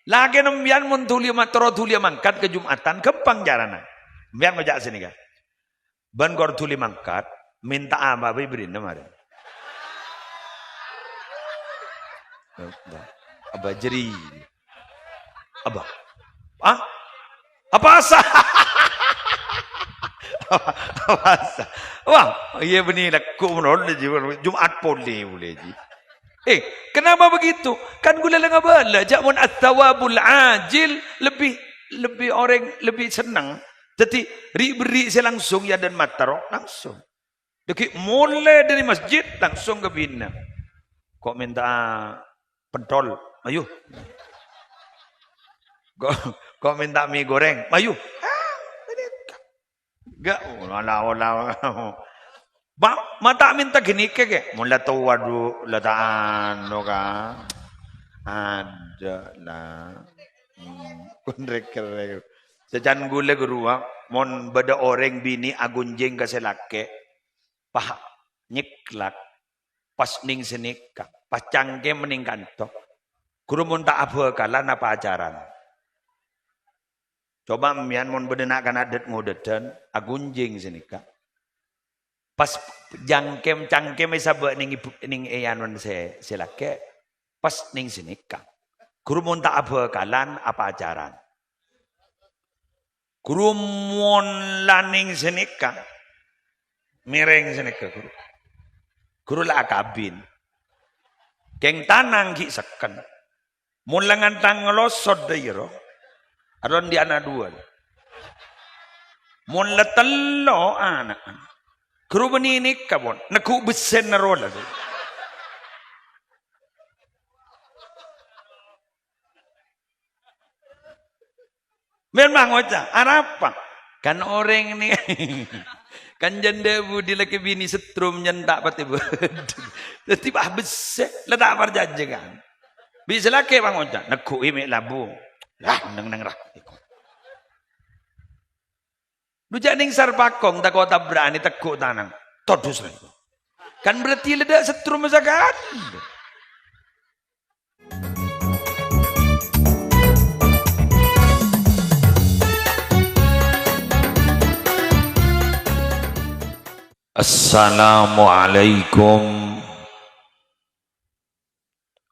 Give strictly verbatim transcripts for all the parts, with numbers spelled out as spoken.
Lakèna empèyan mon dhuli ma-, terro dhuli mangkat ka Jum'atan, ghâmpang carana. Empèyan ngoca' sanèka. Bân kor dhuli mangkat, mènta apa bhâi bherri'na marè. Apa jârèya? Apa? Ah? Apa sa-, apa sa-, wah, iyâ bânnè, lagghu' mon olle, Ji, Jum'at polè, polè, Ji. Eh, kenapa begitu? Kan ghulâ la ngabâlâ, jâ' mon ats-tsawabul ajil lebbi, lebbi orèng lebbi senneng. Dhâddhi, ri'-, bherri' sè langsung, yâ, dân mataro langsung. Dhâggi' molè dhâri masjid, langsung ka binè. Ko' mènta pentol, mayu. Ko', ko' mènta mi goreng, mayu. Ah, Ga-, ola-ola. Ba-, ma' ta' mènta ghânèka, kè? Mon la towa, du, la ta' anu, ka. Adâ', la. Hmm, kon rèk-kerrèk. Sacan ghulâ, ghuru, a, mon bâdâ orèng binè' aghunjing ka sè lakè', pas nyèklak, pas nèng sanèka, pas cangkem nèng kanto. Ghuru mon ta' abhâkalan apacaran? Coba empèyan mon bâdâ na'-kana' dhât-ngodâdhân, aghunjing sanèka. Pas jangkem-, cangkem èsabâ' nèng ibu-, nèng è anona sè, sè lakè', pas nèng sanèka. Ghuru mon ta' abhâkalan apacaran. Ghuru mon la nèng sanèka, mèrèng sanèka, ghuru. Ghuru la akabin. Kèng tanang ghi' sekken. Mon la ngantang ngalosot dâ' iyâ, ro. Aron dhi' ana' duwâ'. Mon la tello' ana'. Ghuru bânnè nèka, pon. Neggu' bessèna rowa la. Mèn mangoca', arapa? Kan orèng nè-, kan jhândhâ budi lakè binè' setrum nyen ta' patè bâdâ. Dhâddhi, wah, bessè, la ta' parcajâ, kan. Bi' sè lakè' mangoca', "Neggu'i mè' labu." Lah, neng-neng ra. Dhu jhâ' nèng Sarpakong tako' tabra'an èteggu' tanang. Todus, ra. Kan berarti la ta' setrum sakalè. Assalamualaikum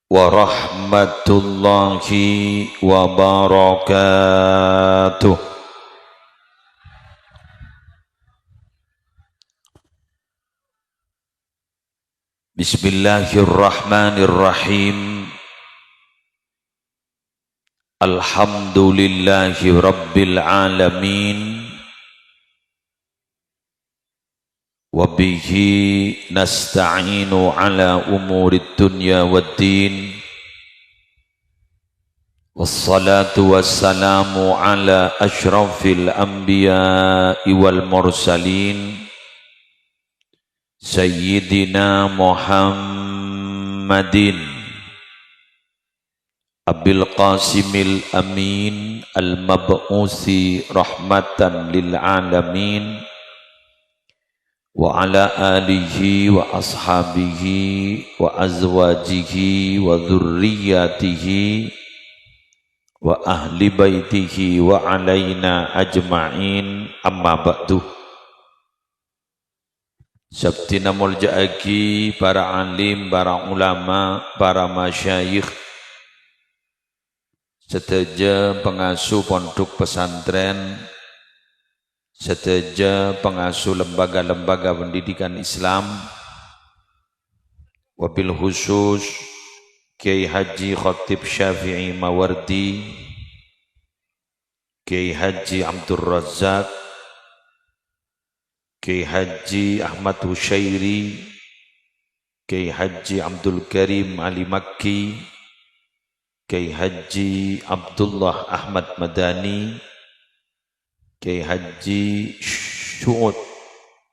warahmatullahi wabarakatuh. Bismillahirrahmanirrahim. Alhamdulillahi rabbil alamin. Wa bihi nasta'inu ala umurid dunya waddin. Wassalatu wassalamu ala asyrafil anbiya'i wal mursalin, Sayyidina Muhammadin Abil Qasimil Amin al-mab'usi rahmatan lil alamin, wa ala alihi wa ashabihi wa azwajihi wa dzurriyyatihi wa ahli baitihi wa alaina ajma'in, amma ba'du. Sabdhina molja'aghi para alim, para ulama, para masyayikh, sadhâjâ pangasuh pondhuk pesantren, sadhâjâ pangasuh lembaga-lembaga pendidikan Islam, wabil khusus Kiai Haji Khatib Syafi'i Mawardi, Kiai Haji Abdul Razak, Kiai Haji Ahmad Husyairi, Kiai Haji Abdul Karim Ali Makki, Kiai Haji Abdullah Ahmad Madani, Kiai Haji Su'ud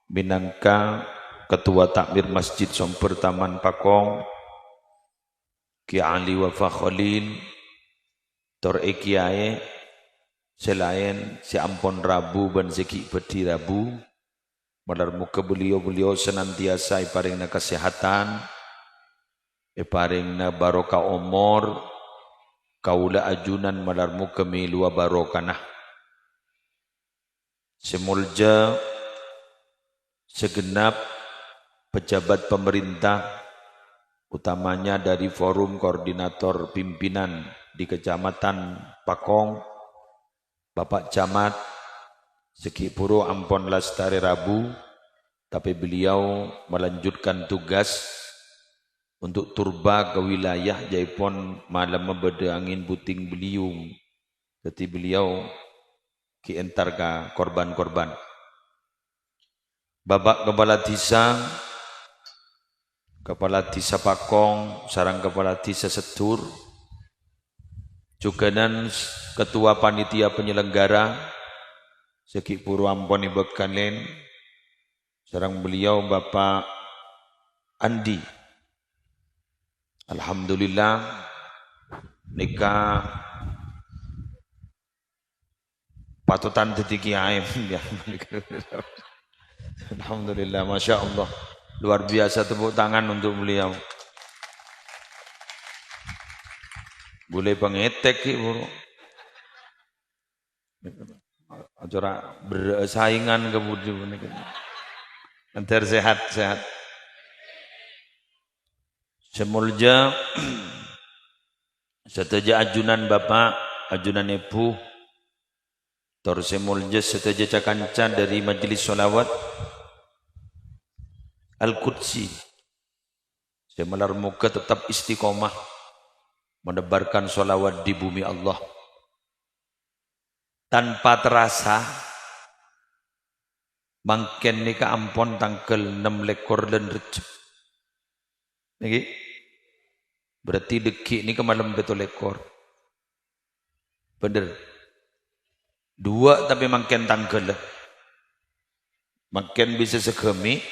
minangka Ketua Takmir Masjid Somber Taman Pakong, Kiai Ali Wafa Khalil, tor è kiyaè sè laèn sè ampon rabu bân sè ghi' bhâdhi rabu, malar moghâ beliau-beliau senantiasa èparèngana kasèhatan, èparèngana barokah omor, kaulâ ajunan malar moghâ mèlowa barokana. Sè molja segenap pejabat pemerintah, utamanya dari Forum Koordinator Pimpinan di Kecamatan Pakong, Bapak Camat, sè ghi' bhuru ampon lastarè rabu, tapè beliau melanjutkan tugas untuk turba ka wilayah, jâèpon malemma bâdâ angin puting beliung. Dhâddhi beliau ghi' entar ka korban-korban. Bapak Kepala Desa, Kepala Desa Pakong, sareng Kepala Desa Sedur, jhughânan Ketua Panitia Penyelenggara, sè ghi' bhuru ampon èbâkalè, sareng beliau Bapak Andi. Alhamdulillah, nèka patotan dhâddhi kiyaè. Alhamdulillah, Masya Allah. Luar biasa tepuk tangan untuk beliau. Boleh pangètèk, Ki, buru. Acara ber-, saingan ka budi punèka. Entar sehat-sehat. Sè molja, sadhâjâ ajunan Bapak, ajunan Èbhu, tor sè molja sadhâjâ ca-kanca dhâri Majelis Sholawat Al-Qudsi. Sè malar moghâ tetap istiqomah menebarkan sholawat di bumi Allah. Tanpa terasa, mangkèn nèka ampon tangghâl ennem lèkor bulân Rejjeb. Nèka? Berarti dhâggi' nèka malem pètto lèkor. Bhender. Duwâ' tapè mangkèn tangghâlla. Mangkèn bisa sagâmè',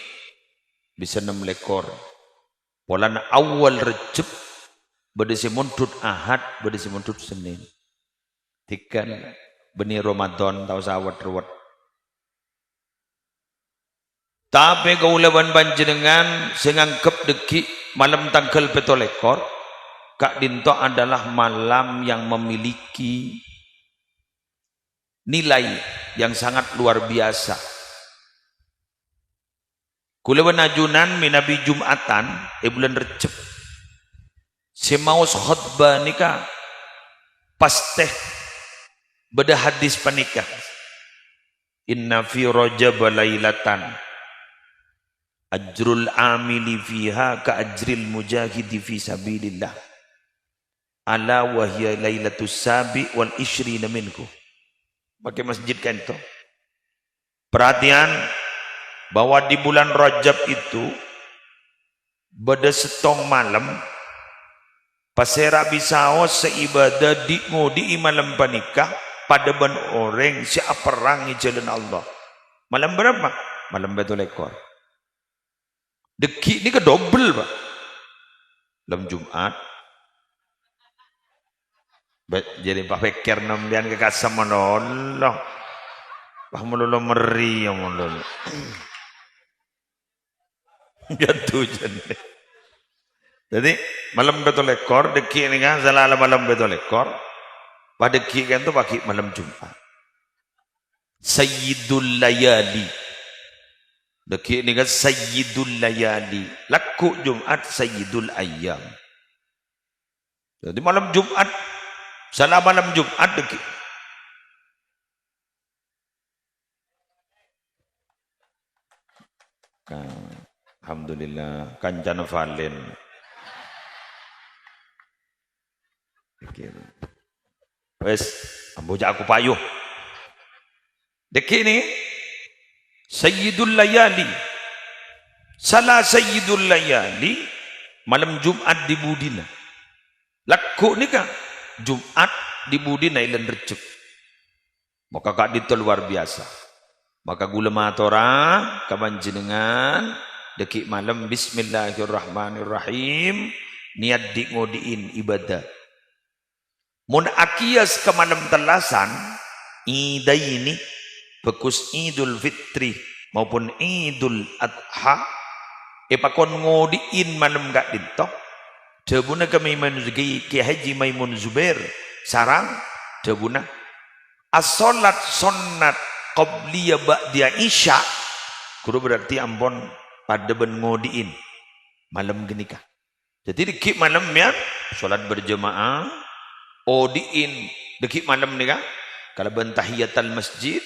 bisa ennem lèkor. Polana awal Rejjeb, bâdâ sè mondhut Ahad, bâdâ sè mondhut Sennèn. Dhika bânnè Ramadan, ta' osa wet-rowet. Tapè kaulâ bân panjhennengngan sè nganggep dhâggi' malem tangghâl pètto lèkor, ka'dinto adalah malam yang memiliki nilai yang sangat luar biasa. Kaulâ bân ajunan mènabi Jum'atan è bulân Rejjeb. Sè maos khotbah nèka pastè bâdâ hadis panèka, "Inna fi Rajab lailatan, ajrul amili fiha ka ajril mujahidi fi sabilillah. Ala wa hiya lailatus sabi' wal isyrina minhu." Makè masjid ka'dinto. Perhatian bahwa di bulan Rajab itu bâdâ sèttong malem, pasèra bisaos sè ibadah dhi'-ngodhi'i malem panèka padâ bân orèng sè aperrang è jhâlân Allah. Malem bârâmpa? Malem pètto lèkor. Dhâggi' nèka dobel, Pak. Malem Jum'at. Ba-, jadi papèkkèr sampèyan ka kasem malolo. Wah, malolo mèrri ya malolo. Ghânto jârèya. Jadi, malem pètto lèkor, dhâggi' nèka sala malem pètto lèkor. Pas dhâggi' ka'dinto paghi' malem Jum'at. Sayyidul Layali. Dhâggi' nèka Sayyidul Layali. Lagghu' Jum'at Sayyidul Ayyam. Jadi malem Jum'at, sala malem Jum'at dhâggi'. Ka-, Alhamdulillah, kancana Valen. Oke. Wes, ambu ja' aku payu. Dhâggi' nèka, Sayyidul Layali. Sala Sayyidul Layali, malem Jum'at dhi budina. Lagghu' nèka, Jum'at dhi budina è bulân Rejjeb. Maka ka'dinto luar biasa. Maka kaulâ matora ka panjhennengngan, dhâggi' malem, bismillahirrahmanirrahim, niyat dhi'-ngodhi'in ibadah. Mon akiyas ka malem tellasan, Idaini, bhâghus Idul Fitri maupun Idul Adha, èpakon ngodhi'in malem ka'dinto. Dhâbuna ka Maimun Zugi-, Kiai Haji Maimun Zubair, Sareng dhâbuna, asholat sonnat qobliyah ba'diyah isya, ghuru berarti ampon padâ bân ngodhi'in malem ghânèka. Dhâddhi, dhâggi' malem, yâ, sholat berjamaah, odhi'in dhâggi' malem nèka, kalabân tahiyatal masjid,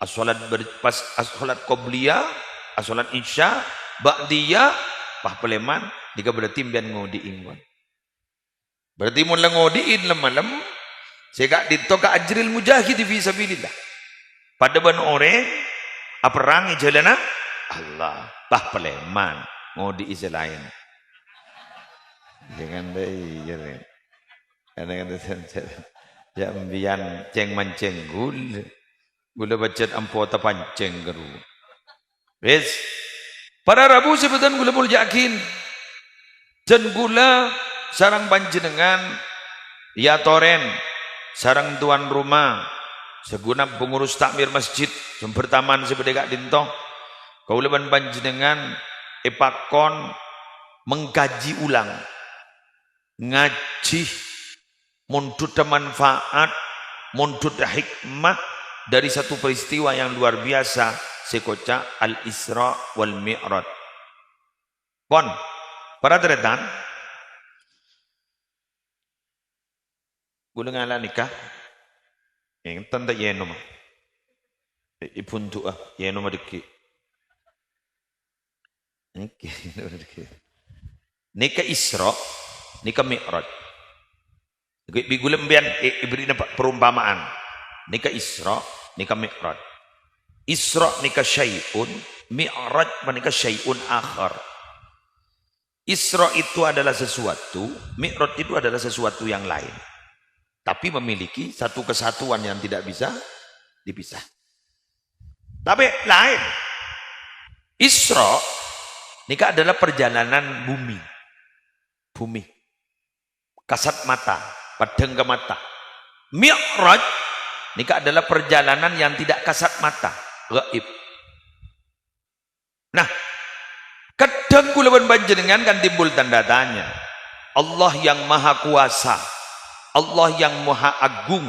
asholat ber-, pas, asholat qobliyah, asholat isya, ba'diyah, pas palèman, nèka berarti sampèyan ngodhi'in, kon. Berarti mon la ngodhi'in lem-malem, sè ka'dinto ka ajril mujahidi fi sabilillah. Padâ bân orèng aperrang è jhâlânna Allah. Bah, palèman ngodhi'i sè laèn. Jangan deh, iya, deh. Kadang-kadang sen-, sen-, ya, embiyan ceng-manceng ghulâ. Ghulâ pajhât ampo tapancèng, ghâru. Wis. Para rabu sè bhâdhân ghulâ molja'aghi. Dân ghulâ sareng panjhennengngan èyatorè sareng towan roma, sagenep pengurus takmir masjid, sumber taman sè bâdâ è ka'dinto. Kaulâ bân panjhennengngan èpakon mengkaji ulang, ngajhi, mondhudhâ manfaat, mondhudhâ hikmah dari satu peristiwa yang luar biasa, sè èkoca' Al-Isra wal Mi'raj. Pon, para tarètan, ghulâ ngala' nèka. Ènten ta' ènom? È, èbhuntu'a, ènom dhâggi'. Èngghi, ènom dhâggi'. Nèka Isra, nèka Mi'raj. Bi-, bi ghulâ sampèyan è-, èbherri'na pa-, parompama'an. Nèka Isra, nèka Mi'raj. Isra nèka syai'un, Mi'raj panèka syai'un akhar. Isra itu adalah sesuatu, Mi'raj itu adalah sesuatu yang lain. Tapi memiliki satu kesatuan yang tidak bisa dipisah. Tapè laèn. Isra nèka adalah perjalanan bumi. Bumi. Kasat mata, paddhâng ka mata. Mi'raj nèka adalah perjalanan yang tidak kasat mata, gaib. Nah, kadhâng ghulâ bân panjhennengngan kan timbul tanda tanya. Allah yang maha kuasa, Allah yang maha agung,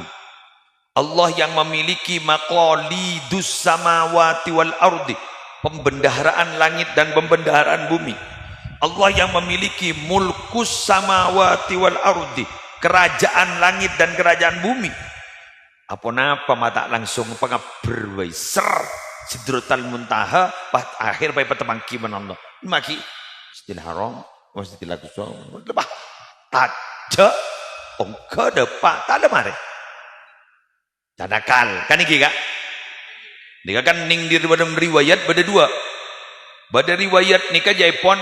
Allah yang memiliki maqalidus samawati wal ardi, pembendaharaan langit dan pembendaharaan bumi. Allah yang memiliki mulkus samawati wal ardi, kerajaan langit dan kerajaan bumi. Aponapa ma' ta' langsung pangabbher bhâi, ser, Sidratal Muntaha, pas akhèr bhâi patemmangghi bân Allah. Maghi Masjidil Haram, Masjidil Aqsa, lepas. Tajjhâ', ongghâ dâpa', ta' la marè. Can akal. Kan èngghi, Ka'? Nèka kan nèng di dalam riwayat bâdâ dua. Bâdâ riwayat nèka jâèpon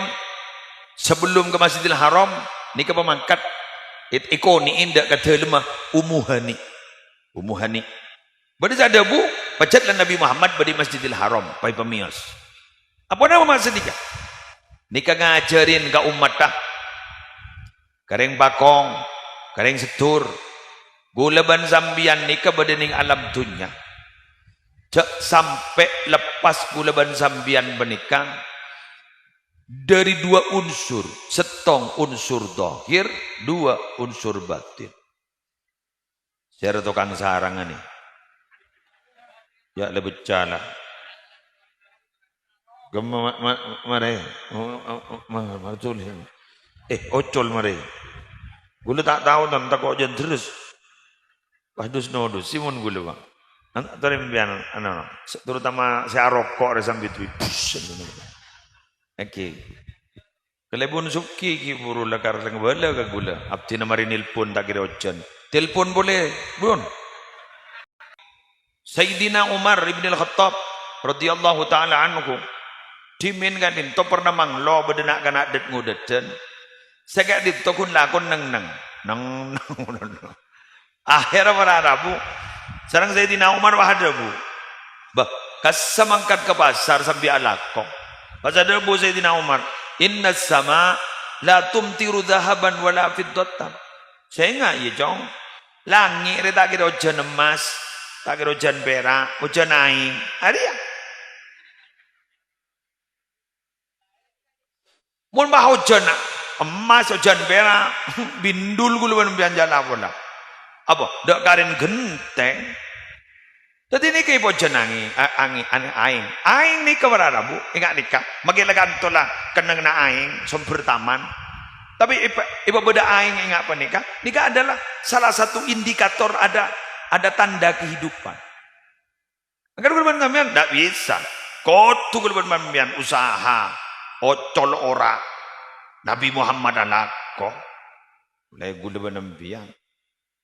sebelum ka Masjidil Haram, nèka pamangkat èt-, èkonè'è dâ' ka dâlemma Ummu Hani. Ummu Hani. Bâdâ sè adhâbu, pajhât la Nabi Muhammad bâdâ è Masjidil Haram, pas èpamèyos. Aponapa ma' sanèka? Nèka ngajhârin ka ommatta. Ka rèng pakong, ka rèng seddur, ghulâ bân sampèyan nèka bâdâ nèng alam dhunnya. Jhâ' sampè' leppas ghulâ bân sampèyan panèka dâri dua unsur, sèttong unsur dhahir, dua unsur batin. Sèra tokang sarangnga nè. Ya, lebih cala. Gemma ma-, ma-, marè. Ma-, ma-, ma-, ma-, marè. Eh, ocol marè. Ghulâ ta' tao, tan, tako' jân terros. Wah, dus-nodus, sè mon ghulâ, Pak. An-, torè sampèyan, anu, anu. Se-, terutama sè aroko' rè sambi duwi. Pus, anu, anu. Oke. Kalèbun soghi ghi' buru lakar lèngbâlâ ka ghulâ. Abdhina marè nelpon ta' kèra ojhân. Telpon polè, Bun. Sayyidina Umar ibn al-Khattab radhiyallahu ta'ala anhu, dhimèn ka'dinto pernah manglo bâdâ na'-kana' dhât-ngodhâdhân. Sè ka'dinto ghun lakon neng-neng. Neng-neng. Akhèrra para rabu, sareng Sayyidina Umar pas adhâbu, "Bâh, kassa mangkat ka pasar sambi alako." Pas adhâbu Sayyidina Umar, "Innas sama la tumtiru dzahaban wala fiddatan." Sènga', iyâ, Cong. Langngè' rè ta' kèra ojhân emmas, ta' kèra ojhân pèra', ojhân aèng. Arèya. Mon pas ojhân emmas, ojhân pèra', bindul ghulâ bân sampèyan jhâ' la-pola. Apa? Dâ' karèn ghentèng. Dhâddhi nèka èpojhân angèng, a-, angèng, ane-, aèng. Aèng nèka para rabu, enga' nèka. Makè la kanto la kennengnganna aèng, sombher taman. Tapè èpa-, èpabâdâ aèng enga' panèka. Nèka adalah salah satu indikator ada, ada tanda kehidupan. Angghâ ghulâ bân sampèyan, ta' bisa. Kodhu ghulâ bân sampèyan usaha, ocol ora. Nabi Muhammad alako. Lè ghulâ bân sampèyan.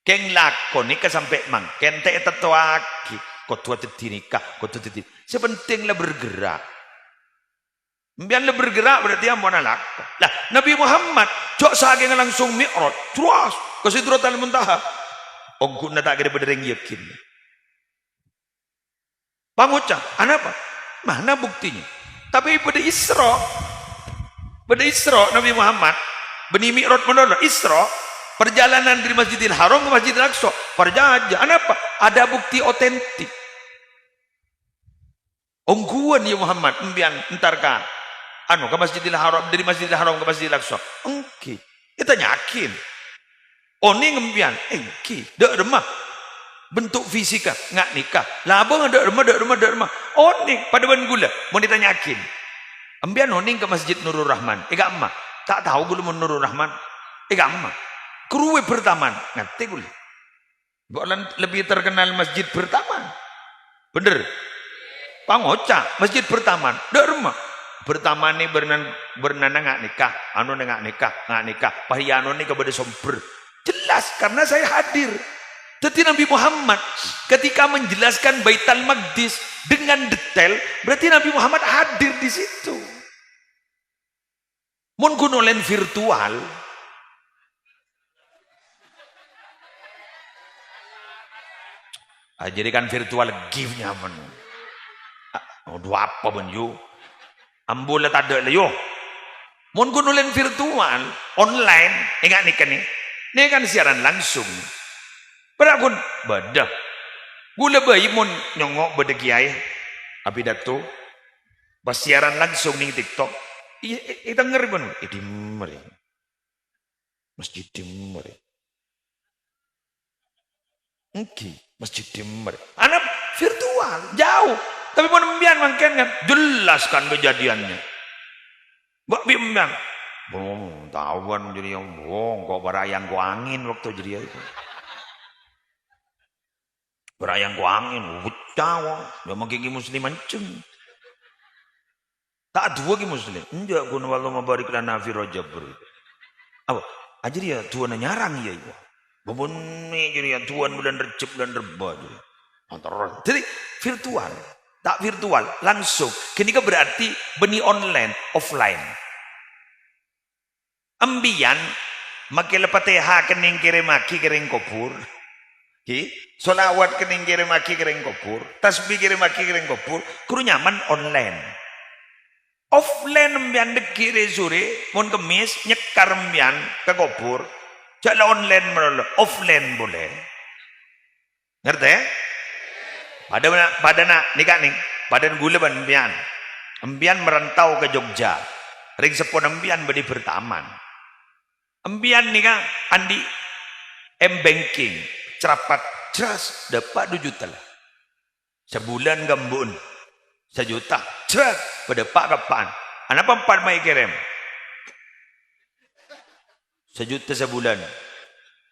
Kèng lako nèka sampè' mangkèn ta' ètètowaghi. Kodhu dhâddhi nèka, kodhu dhâddhi. Sè penting la bergerak. Sampèyan la bergerak berarti ampon alako. Lah, Nabi Muhammad jhâ' sakènga langsung Mi'raj, terros ka Sidratal Muntaha. Ongghuna ta' kèra bâdâ rèng yakin. Pangoca', "Anapa? Mana buktinya?" Tapè bâdâ Isra. Bâdâ Isra Nabi Muhammad. Bânnè Mi'raj malolo. Isra, perjalanan dari Masjidil Haram ke Masjidil Aqsa. Parjâjâ. Anapa? Ada bukti otentik. Ongghuwân, ya Muhammad, empèyan entar ka, anu, ka Masjidil Haram, dari Masjidil Haram ka Masjidil Aqsa? Èngghi. Ètanya'aghi. Onèng empèyan? Èngghi. Dâ' remma? Bentuk fisika? Nga' nèka. Labângnga dâ' remma, dâ' remma, dâ' remma. Onèng, padâ bân ghulâ. Mon ètanya'aghi. Empèyan onèng ka Masjid Nurul Rahman? È ka'emma? Ta' tao ghulâ mon Nurul Rahman. È ka'emma? Kruwe Bertaman. Ngartè ghulâ. Bâ'na lebbi terkenal Masjid Bertaman. Bhender? Pangoca', Masjid Bertaman. Dâ' remma? Bertaman nè bârnan-, bârnana nga' nèka, anona nga' nèka, nga' nèka. Pas èanonè ka bâdâ sombher. Jelas, karena saya hadir. Dhâddhi Nabi Muhammad ketika menjelaskan Baital Maqdis dengan detail, berarti Nabi Muhammad hadir di situ. Mon ghun ollè virtual. Ah, jadi kan virtual gift nyaman. Ah, dhu apa bân, yu? Ambu la tadâ' la, yu. Mon ghun ollè virtual, online, enga' nèka nè. Nè kan siaran langsung. Para ghun bâdâ. Ghulâ bhâi mon nyongngo' bâdâ kèyaè, apidato. Pas siaran langsung neng TikTok, iyâ, è-, èdhingngèrè bân, è, dimma rè. Masjid dimma rè. Èngghi, masjid dimma rè. Ana virtual, jauh. Tapè mon empèyan mangkèn kan, jelas kan kejadiannya. Mbak bi' empèyan. Oh, tao bân jârèya, oh, engko' para èangko' angèn bâkto jârèya. Para èangko' angèn, pecah, wah. Yâ, mangkèn Ki Muslim manjheng. Ta' duwâ Ki Muslim. Enjâ', ghun Allahumma barik lana fi Rajab. Apa? Ah, jârèya duwâna nyarang, iyâ, iyâ. Bâbâ nè jârèya duwâna bulân Rejjeb, bulân Rebbâ, jârèya. Antar. Jadi, virtual. Ta' virtual, langsung. Ghânèka berarti bânnè online, offline. Empèyan makè la Fatihah kennèng kèrèmmaghi ka rèng kobhur. Ghi, sholawat kennèng kèrèmmaghi ka rèng kobhur, tasbih kèrèmmaghi ka rèng kobhur, ghuru nyaman online. Offline empèyan dâgghi' rè-sorè, mon Kemmès, nyekkar empèyan ka kobhur, jâ' la online malolo, offline polè. Ngartè? Padâna, padâna, nèka nèng, padâna ghulâ bân empèyan. Empèyan merantau ka Jogja. Rèng seppona empèyan bâdâ è Bertaman. Empèyan nèka andi' M-Banking, crapat, jelas, dâpa' dhu juta la. Sabulân ghâmbhu'en. Sajuta, jelas, padâpa' ka eppa'na. Anapa empa' ma' èkèrèm? Sajuta sabulân.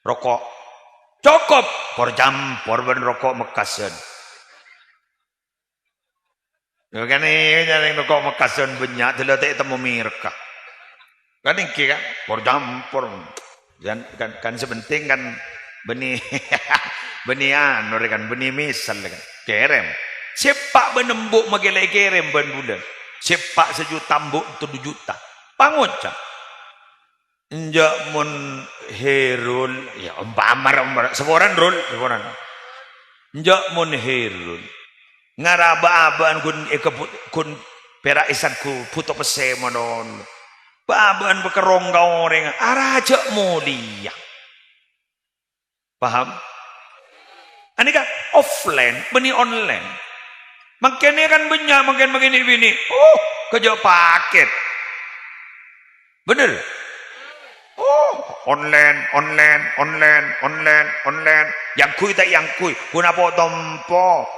Roko'. Cokop. Por-campor bân roko' Mekkasan. Yâ, kan, iyâ, nyarè roko' Mekkasan bânnya', dâlla ta' ètemmo mèrek, ka. Kan èngghi, kan? Por-campor. Kan, kan, kan sè penting kan bânnè, bânnè anu, rè, kan, bânnè misal, rè, kan. Kèrèm. Sè eppa' bân embu' makè la èkèrèm bân bulân. Sè eppa' sajuta embu' todhu juta. Pangoca'. Enjâ' mon Herul, yâ, ompama, ompama. Saporana, Rul, saporana. Enjâ' mon Herul. Ngara bâ'-abâ'ân ghun èkebut-, ghun pèra' èsangghu bhuto pèssè malolo. Bâ'-abâ'ân pakerrong ka orèng, arajâ molèya. Paham? Anèka offline, bânnè online. Mangkèn kan bânnya' mangkèn, mangkèn binè'. Oh, kajâ' paket. Bhender? Oh, Online, online, online, online, online. Èangghuy ta' èangghuy? Ghun apo tompo.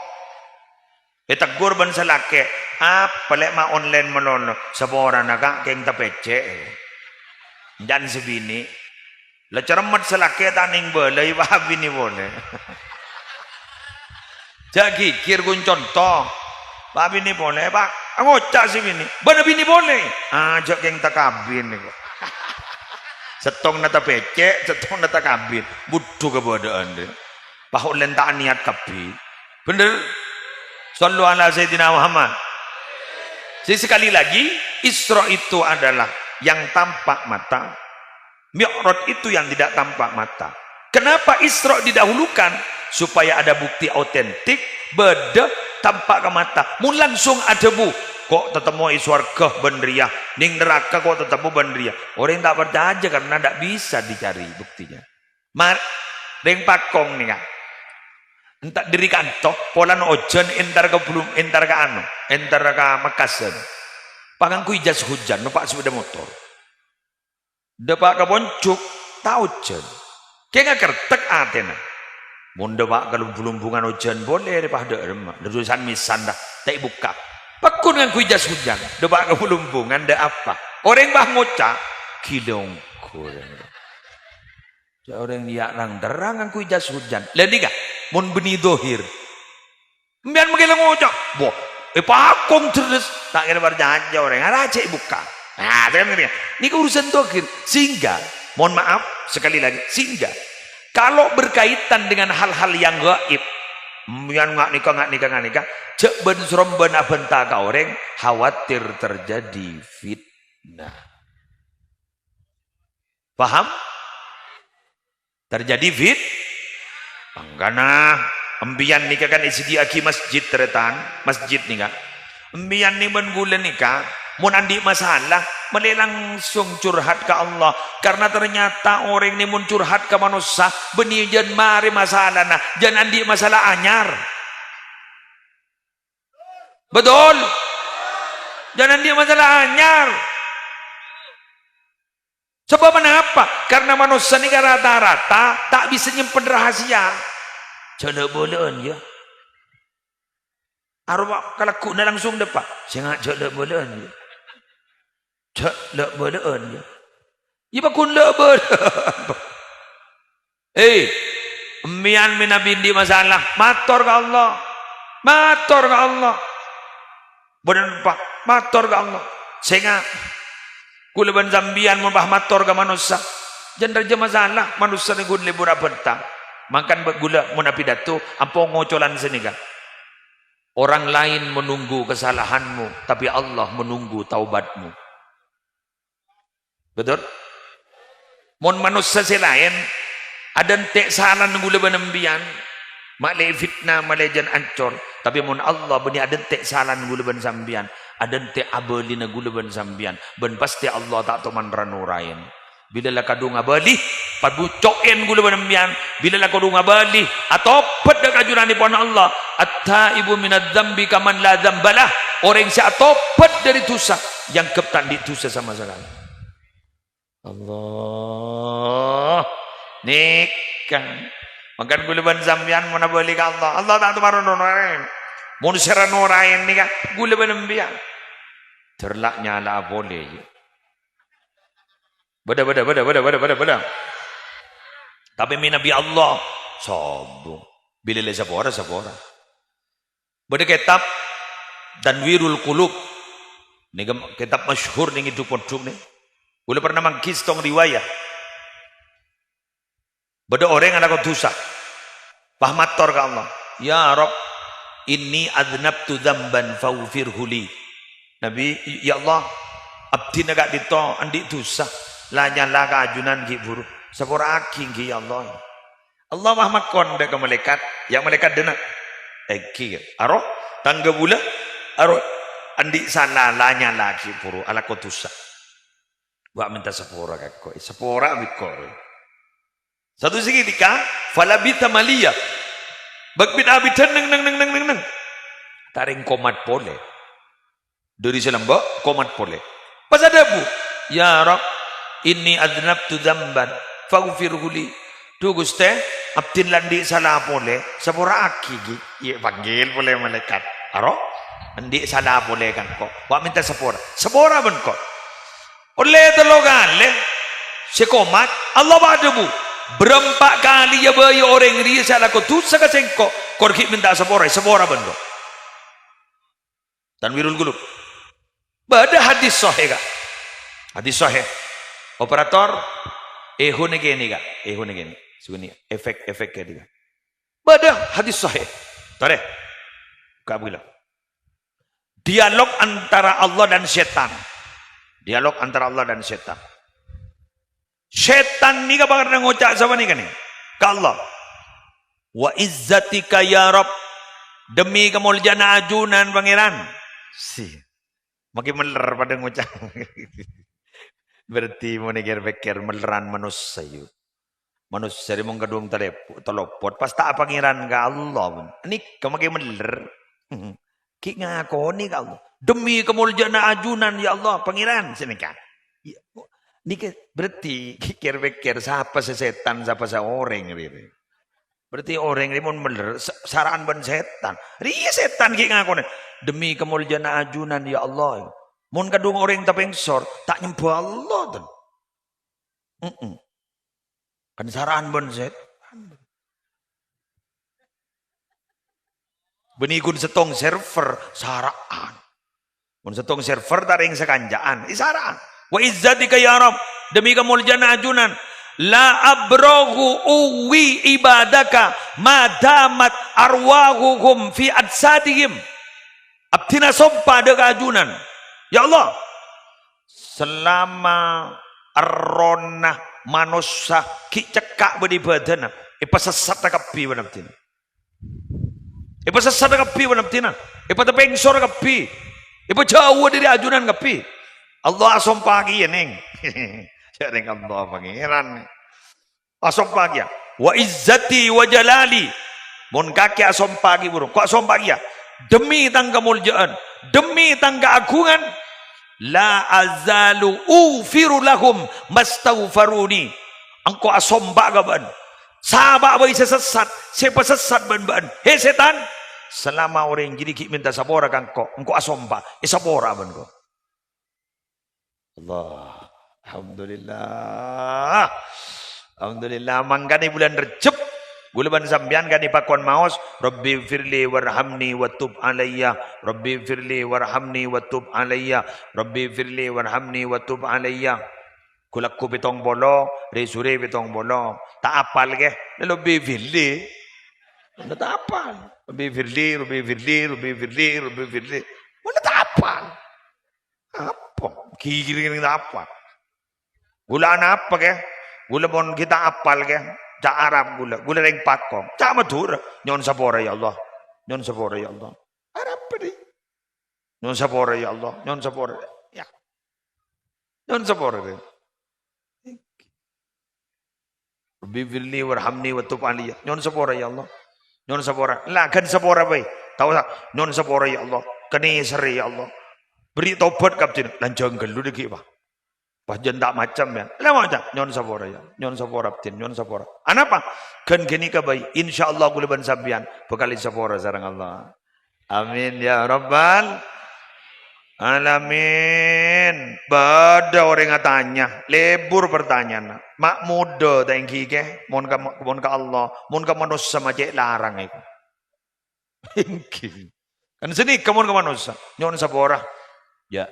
Ètegghur bân sè lakè', "Apa lè' ma' online malolo?" "Saporana, Ka', kèng tapècè'." Can sè binè'. La cerremmet sè lakè' ta' nèng bâlâi, pa' abinè polè. Jhâ' ghighir, ghun conto. Pa' abinè polè, Pa'. Ngoca' sè binè'. Bân abinè polè. "Ah, jhâ' kèng takabin, ko'." Sèttongnga tapècè', sèttongnga takabin. Budhu kabâdâ'ân, deh. Pahullen ta' niyat kabbhi. Bhender? Shallu ala Sayyidina Muhammad. Jadi, sekali lagi, Isra itu adalah yang tampak mata. Mi'raj itu yang tidak tampak mata. Kenapa Isra didahulukan? Supaya ada bukti otentik, bâdâ tampak ka mata. Mon langsung adhâbu, "Ko' tatemmo è sowarghâ bân rèya, nèng naraka ko' tatemmo bân rèya." Orèng ta' parcajâ karena ndak bisa dicari buktinya. Mar-, rèng Pakong nèka. Enta' dâri kanto, polana ojhân entar ka Belum-, entar ka anu, entar ka Mekkasen. Pas ngangghuy jas hujan, nompa' sepeda motor. Dâpa' ka Ponjhuk, ta' ojhân. Kèng akertèk atèna. Mon dâpa' ka Lombu-Lombungan ojhân polè, rè pas dâ' remma. Lha, san-mèsan, ta' èbukka'. Pagghun ngangghuy jas hujan. Dâpa' ka Lombu-Lombungan, dâ' apa? Orèng pas ngoca', "Ghilâ ongghu." Jhâ' orèng rèya rang-terrang ngangghuy jas hujan. Lha, nèka, mon bânnè dhâhir. Empèyan mangkèn la ngoca', "Wah, è Pakong ḍerres." Ta' kèra parcajâ orèng, arajâ èbukka'. Nah, kan nèka. Nèka urusan dhâhir. Sehingga, mohon maaf, sekali lagi, sehingga kalau berkaitan dengan hal-hal yang gaib, empèyan nga' nèka, nga' nèka, nga' nèka, jhâ' bân-sorombân abhânta ka orèng, khawatir terjadi fitnah. Paham? Terjadi fit-, mangkana, empèyan nèka kan èsadhiyâ'aghi masjid, tarètan, masjid nèka. Empèyan nèng bân ghulâ nèka, mon anḍi' masalah, mèlè langsung curhat ka Allah. Karena ternyata orèng nèng mon curhat ka manossa, bânnè jân marè masalana, jân anḍi' masalah anyar. Betul? Jân anḍi' masalah anyar. Sabâb anapa? Karena manossa nèka rata-rata ta' bisa nyèmpen rahasia. Jhâ' la'-bâlâ'ân, yâ. Arowa kalagghu'na langsung ḍâpa'. Sènga' jhâ' la'-bâlâ'ân, yâ. Jhâ' la'-bâlâ'ân, yâ. Iyâ, pagghun la'-bâlâ'ân. Eh, empèyan mènabi anḍi' masalah, mator ka Allah. Mator ka Allah. Bâḍâ napa? Mator ka Allah. Sènga', ghulâ bân sampèyan mon pas mator ka manossa, jân rajâ masalah, manossa nèng ghun lebur abhânta. Mangkana bâ-, ghulâ mon apidato, ampo ngocolan sanèka. Orang lain menunggu kesalahanmu, tapi Allah menunggu taubatmu. Betul? Mon manossa sè laèn, aḍântè' salana ghulâ bân empèyan, ma' lè fitna, ma' lè jân ancor. Tapè mon Allah bânnè aḍântè' salana ghulâ bân sampèyan, aḍântè' abâlina ghulâ bân sampèyan, bân pastè Allah ta' toman ra-noraèn. Bilâ la kaḍung abâli, pabuco'èn ghulâ bân empèyan. Bilâ la kaḍung abâli, atobhât ḍâ' ka Jhunanèpon Allah. "At-taibu minadz-dzambi kaman la dzambalah." Orèng sè atobhât ḍâri dhusa, èangghep ta' anḍi' dhusa sama sakalè. Allah. Nèka. Mangkana ghulâ bân sampèyan mon abâli ka Allah, Allah ta' toman ra-noraèn. Mon sè ra-noraèn nèka, ghulâ bân empèyan. Ḍâr la nyala'a polè, yâ. Bâḍâ, bâḍâ, bâḍâ, bâḍâ, bâḍâ, bâḍâ, bâḍâ. Tapè mènabi Allah, sombong. Bilâ lè sapora, sapora. Bâḍâ kètab Tanwirul Qulub. Nèka kètab masyhur nèng è ḍuk-poḍuk nè. Ghulâ pernah mangghi sèttong riwayat. Bâḍâ orèng alako dhusa. Pas mator ka Allah, "Ya Rabb, inni adznabtu dzamban faghfirhu li." Nabi, "Ya Allah, abdhina ka'ḍinto anḍi' dhusa. La nyala ka ajunan ghi' bhuru. Sapora'aghi, ghi, ya Allah." Allah pas makon ḍâ' ka malaèkat, "Ya malaèkat ḍinna', èngghi, aro, tangghâ bulâ, aro, anḍi' sala la nyala ghi' bhuru alako dhusa. Wa' mènta sapora ka engko', sapora bi' engko'." Sadu sè ghâpanèka, falabitha maliya. Bâk-bit abidhân neng, neng, neng, neng, neng, neng. Ta' rèng komat polè. Ḍâri sè lambâ', komat polè. Pas adhâbu, "Ya Rabb, inni adznabtu dzamban." "Faghfirhu li." "Dhu, Ghustè, abdhina la andi' sala polè, sapora'aghi, ghi." Iyâ, èpanggil polè malaèkat. "Aro, andi' sala polè ka engko'. Wa' mènta sapora. Sapora bân engko'." Ollè tello kalè, sè komat, Allah pas adhâbu, "Bârâmpa kalè èabâi orèng rèya sè alako dhusa ka sèngko', kor ghi' mènta sapora, èsapora bân engko'." Tanwirul Qulub. Bâdâ hadis sahih, Ka'. Hadis sahih. Operator, echo nèka nèka, Ka'. Echo nèka nèka. Suguni efek-efek kèya nèka. Bâdâ hadis sahih. Torè. Buka' bhâlâ. Dialog antara Allah dan setan. Dialog antara Allah dan setan. Sètan nèka bhâkal ngoca' sapanèka nè, ka Allah, "Wa izzatika ya Rabb, demi kamoljâ'ânna ajunan Pangèran." Si. Makè mèller padâ ngoca'. Berarti mon èkèr-pèkkèr mèllerran manossa, yu. Manossa rè mon kadhung talep-, talopot, pas ta' apangèran ka Allah, pon. Nèka makè mèller. Ghi' ngakonè ka Allah. "Demi kamoljâ'ânna ajunan, ya Allah, Pangèran," sè nèka. Iyâ, nèka berarti kèr-pèkkèr sapa sè sètan, sapa sè orèng rèya. Berarti orèng rèya mon mèller, sa-, sara'an bân sètan. Rèya sètan ghi' ngakonè, "Demi kamoljâ'ânna ajunan, ya Allah." Mon kadhung orèng tapèngsor, ta' nyembhâ Allah, ten. Mm-mm. Kan sara'an bân sètan. Bânnè ghun sèttong server, sara'an. Mon sèttong server ta' rèng sakanca'an, èsara'an. "Wa izzatika ya Rabb, demi kamoljâ'ânna ajunan, la abraghu uwwi ibadaka ma damat arwahuhum fi ajsadihim." Abdhina sompa dâ' ka ajunan, "Ya Allah, salama errohna manossa ghi' cekka' bâdâ è bâdânna, èpasessat kabbhi bân abdhina." Èpasessat kabbhi bân abdhina. Èpatapèngsor kabbhi. Èpajhâuwâ dâri ajunan kabbhi. Allah asompa kèya, Neng. Jhâ' rèng Allah Pangèran. Asompa kèya. "Wa izzati wa jalali." Mon kakè asompa kèya, bhuru. Ko' asompa kèya. "Demi tang kamoljâ'ân. Demi tang kaagungan. La azalu ughfiru lahum mastaghfaruni." Engko' asompa ka bâ'na. Sapa bhâi sè sessat, sè èpasessat bân bâ'na. He, sètan, salama orèng jârèya ghi' mènta sapora ka engko', engko' asompa, èsapora bân engko'. Allah. Alhamdulillah. Alhamdulillah, mangkana bulân Rejjeb, ghulâ bân sampèyan kan èpakon maos, "Rabbighfirli warhamni wa tub alayya, Rabbighfirli warhamni wa tub alayya, Rabbighfirli warhamni wa tub alayya." Ghu-lagghu pèttong polo, rè-surè pèttong polo. Ta' apal, kè? Lè, Rabbighfirli. Mon ta' apal. Rabbighfirli, Rabbighfirli, Rabbighfirli, Rabbighfirli. Mon ta' apal. Apa? Ghi-, ghi-, ghi-, ta' apal. Ghulâ anapa, kè? Ghulâ mon ghi' ta' apal, kè? Ca' Arab ghulâ. Ghulâ rèng Pakong. Ca' Madhurâ. Nyo'on sapora, ya Allah. Nyo'on sapora, ya Allah. Arab bâdâ. Nyo'on sapora, ya Allah. Nyo'on sapora. Ya. Nyo'on sapora, rè. Rabbighfirli warhamni wa tub alayya. Nyo'on sapora, ya Allah. Nyo'on sapora. La, ghân sapora bhâi. Ta' osa. Nyo'on sapora, ya Allah. Kanèserrè, ya Allah. Beri tobat ka abdhina. Lanjhâng ghâllu dâgghi', Pak. Pas jân ta' macem, ya. La, maca. Nyo'on sapora, ya. Nyo'on sapora, abdhina. Nyo'on sapora. Anapa? Ghân ghânèka bhâi. Insyaallah, ghulâ bân sampèyan bhâkal èsapora sareng Allah. Amin ya rabbal alamin. Bâdâ orèng atanya, lebur pertanyaanna. Ma' modâ ta' ènggi, kè? Mon ka, mon ka Allah, mon ka manossa ma' cè' larang èko. Ènggi. Kan sanèka mon ka manossa, nyo'on sapora. Ya.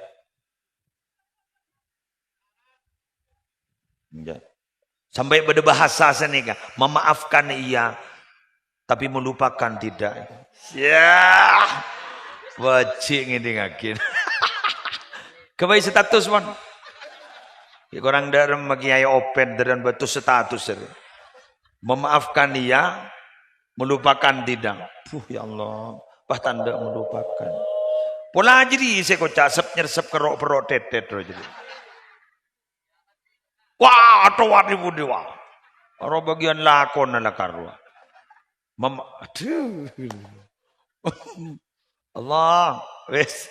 Ya. Sampai bâdâ bahasa sanèka, memaafkan iya, tapi melupakan tidak. Ya. Wajib ngèdingngaghi. Ghâbây status, mon. Ya, korang dârem Kiai Open, dârem bâto status, ya. Memaafkan iya, melupakan tidak. Puh, ya Allah. Pas tandhâ melupakan. Pola jârèya sè koca' sep-nyersep kerro'-perro' tètèt, ro, jârèya. Wah, atowat ibu dewa. Aro bagian lakon ala karwa. Mem-, aduh. Allah, wes.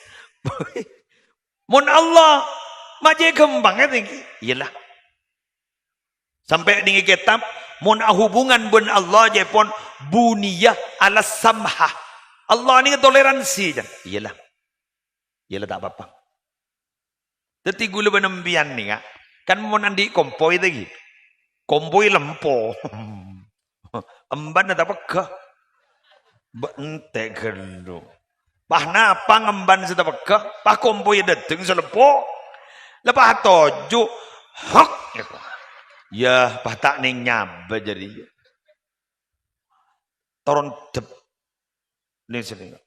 Mon Allah, ma' cè' ghâmpang, kan, ènggi? Iyalah. Sampè' nèng è kètab, mon ahubungan bân Allah jâèpon buniya ala samha. Allah nèng toleransi, jân. Iyâlah. Iyâlah, ta' apa-apa. Dhâddhi ghulâ bân empèyan nèka, kan mon andi' kompoy taghi. Kompoy lempo. Emban ta' pegghâ. Bâ' entè' ghâllu. Pas napa ngemban sè tapegghâ, pas kompoyya dâteng sè leppo. La pas toju', hok! Yâ, pas ta' nèng nyabâ jârèya. Toron dep. Nèng sènèng.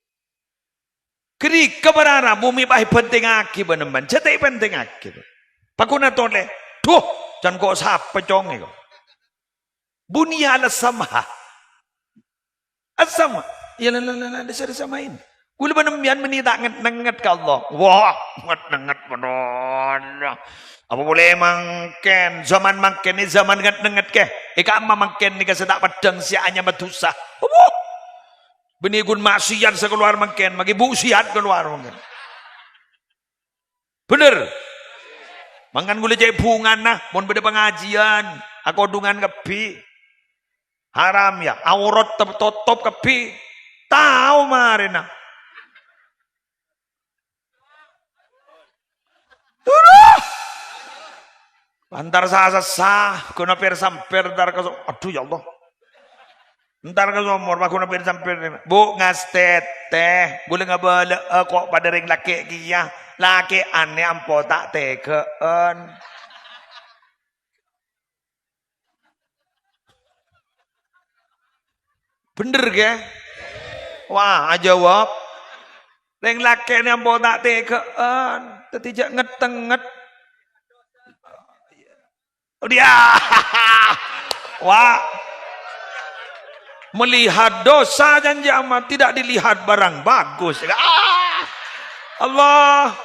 Ghânèka parkara bhumè pas èbhântèngngaghi bân emban, jhâ' ta' èbhântèngngaghi. Pagghun atolè, dhuh, can ko' sapa congè ko'. Buniya ala samha. Asam. Ya, la, la, la, la, desa-desa main. Ghulâ bân empèyan bânnè ta' nget-, nengnget ka Allah. Wah, nget-, nengnget, bener. Apa polè mangkèn? Zaman mangkèn nè zaman nget-, nengnget, kè. È ka'emma mangkèn nèka sè ta' peddhâng sè anyama dhusa. Wuh! Bânnè ghun maksiat sè kalowar mangkèn, maghi buksiat kalowar mangkèn. Bhender. Mangkana ghulâ cè' bhungana, mon bâdâ pangajiyân, akodhungan kabbhi. Haram, yâ. Aurat tep-, totop kabbhi. Tao marèna. Aduh. Entar sa-sassa, ghuna per-samper, entar ka so-, aduh, ya Allah. Entar ka somor, pagghun per-samper. Bu, ngastètè. Ghulâ ngabâlâ'â ko' padâ rèng lakè' kèya. Lakè'an nè ampo ta' tèghâ'ân. Bhender, kè? Wah, ajâwâb. Rèng lakè' nè ampo ta' tèghâ'ân. Dhâddhi jhâ' nget-, nengnget. Dia. Wah. Melihat dosa janji amat, tidak dilihat barang bagus. Ah. Allah.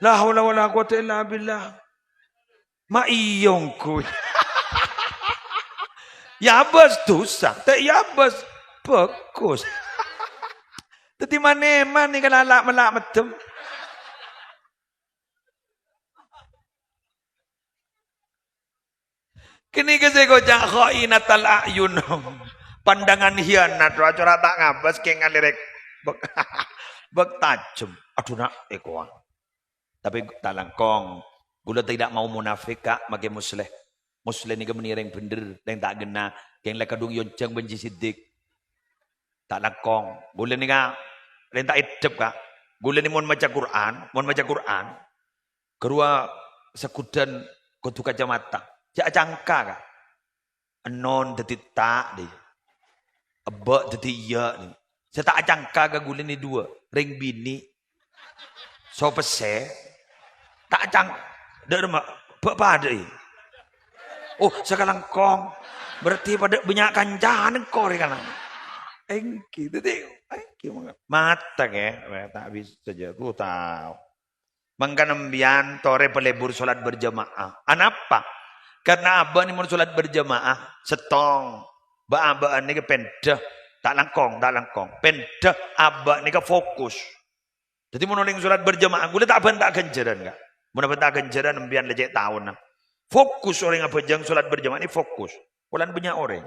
La haula wala quwwata illa billah. Ma' iyâ ongghu. Yâ bâs dhusa, ta' yâ bâs bhâghus. Dhâddhi man-, man-, nèka la'-, la'-, mella' meddhem. Ghânèka sè èkoca' kha'inatal a'yun. Pandangan hianat, rowa cora' ta' ngabâs, kèng ngalèrèk bek, bek tajem. Adhu, na', èkowa. Tapè ta' langkong. Ghulâ tidak mau munafik, Ka', makè Musleh. Musleh nèka bânnè rèng bhender, rèng ta' ghenna, kèng la kadhung èyonjhâng bân Ji Siddiq. Ta' langkong. Ghulâ nèka rèng ta' eddhep, Ka'. Ghulâ nè mon maca Qur'an, mon maca Qur'an, ghâruwa saghudhân kodhu kacamata. Jhâ' acangka, Ka'. Ennon dhâddhi ta', dhi. Ebbâ' dhâddhi iyâ, dhi. Sè ta' acangka ka ghulâ nè duwâ', rèng binè'. So pèssè. Ta' acang-, dâ' remma, bâ' padâ, è. Oh, sakalangkong. Berarti padâ bânnya' kancana engko' rè kana. Èngghi, dhâddhi, èngghi, mangga. Mata, kè. Weh, ta' bisa jâ', ku tao. Mangkana empèyan torè palebur sholat berjamaah. Anapa? Karena abâ' nè mon sholat berjamaah, sèttong. Bâ'-abâ'ân nèka pènḍhâ. Ta' langkong, ta' langkong. Pènḍhâ abâ' nèka fokus. Dhâddhi mon orèng sholat berjamaah, ghulâ ta' abhânta ghânjhârân, Ka'. Mon abhânta ghânjhârân, empèyan la cè' taona. Fokus orèng abhâjâng sholat berjamaah nè fokus. Polana bânnya' orèng.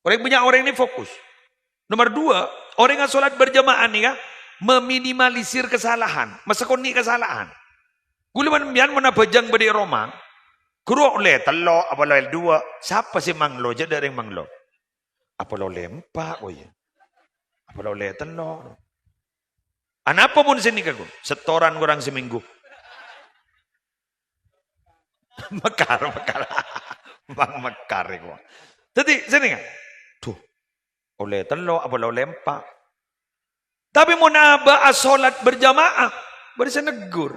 Orèng bânnya' orèng nè fokus. Nomor dua, orèng asolat berjamaah nèka meminimalisir kesalahan, masakonè' kasalahan. Ghulâ bân empèyan mon abhâjâng bâdâ è roma, ghuru ollè tello', apa ollè duwâ', sapa sè manglo, jhâ' dâ' rèng manglo. Apa ollè empa', ko, yâ? Apa ollè tello'? Anapa mon sè nèka, ghun? Setoran korang seminggu. Mekar, mekar. Bang mekar iku. Dhâddhi, sènènga. Duh, ollè tello', apa la ollè empa'. Tapè mon abâ' asolat berjamaah, bâdâ sè neggur.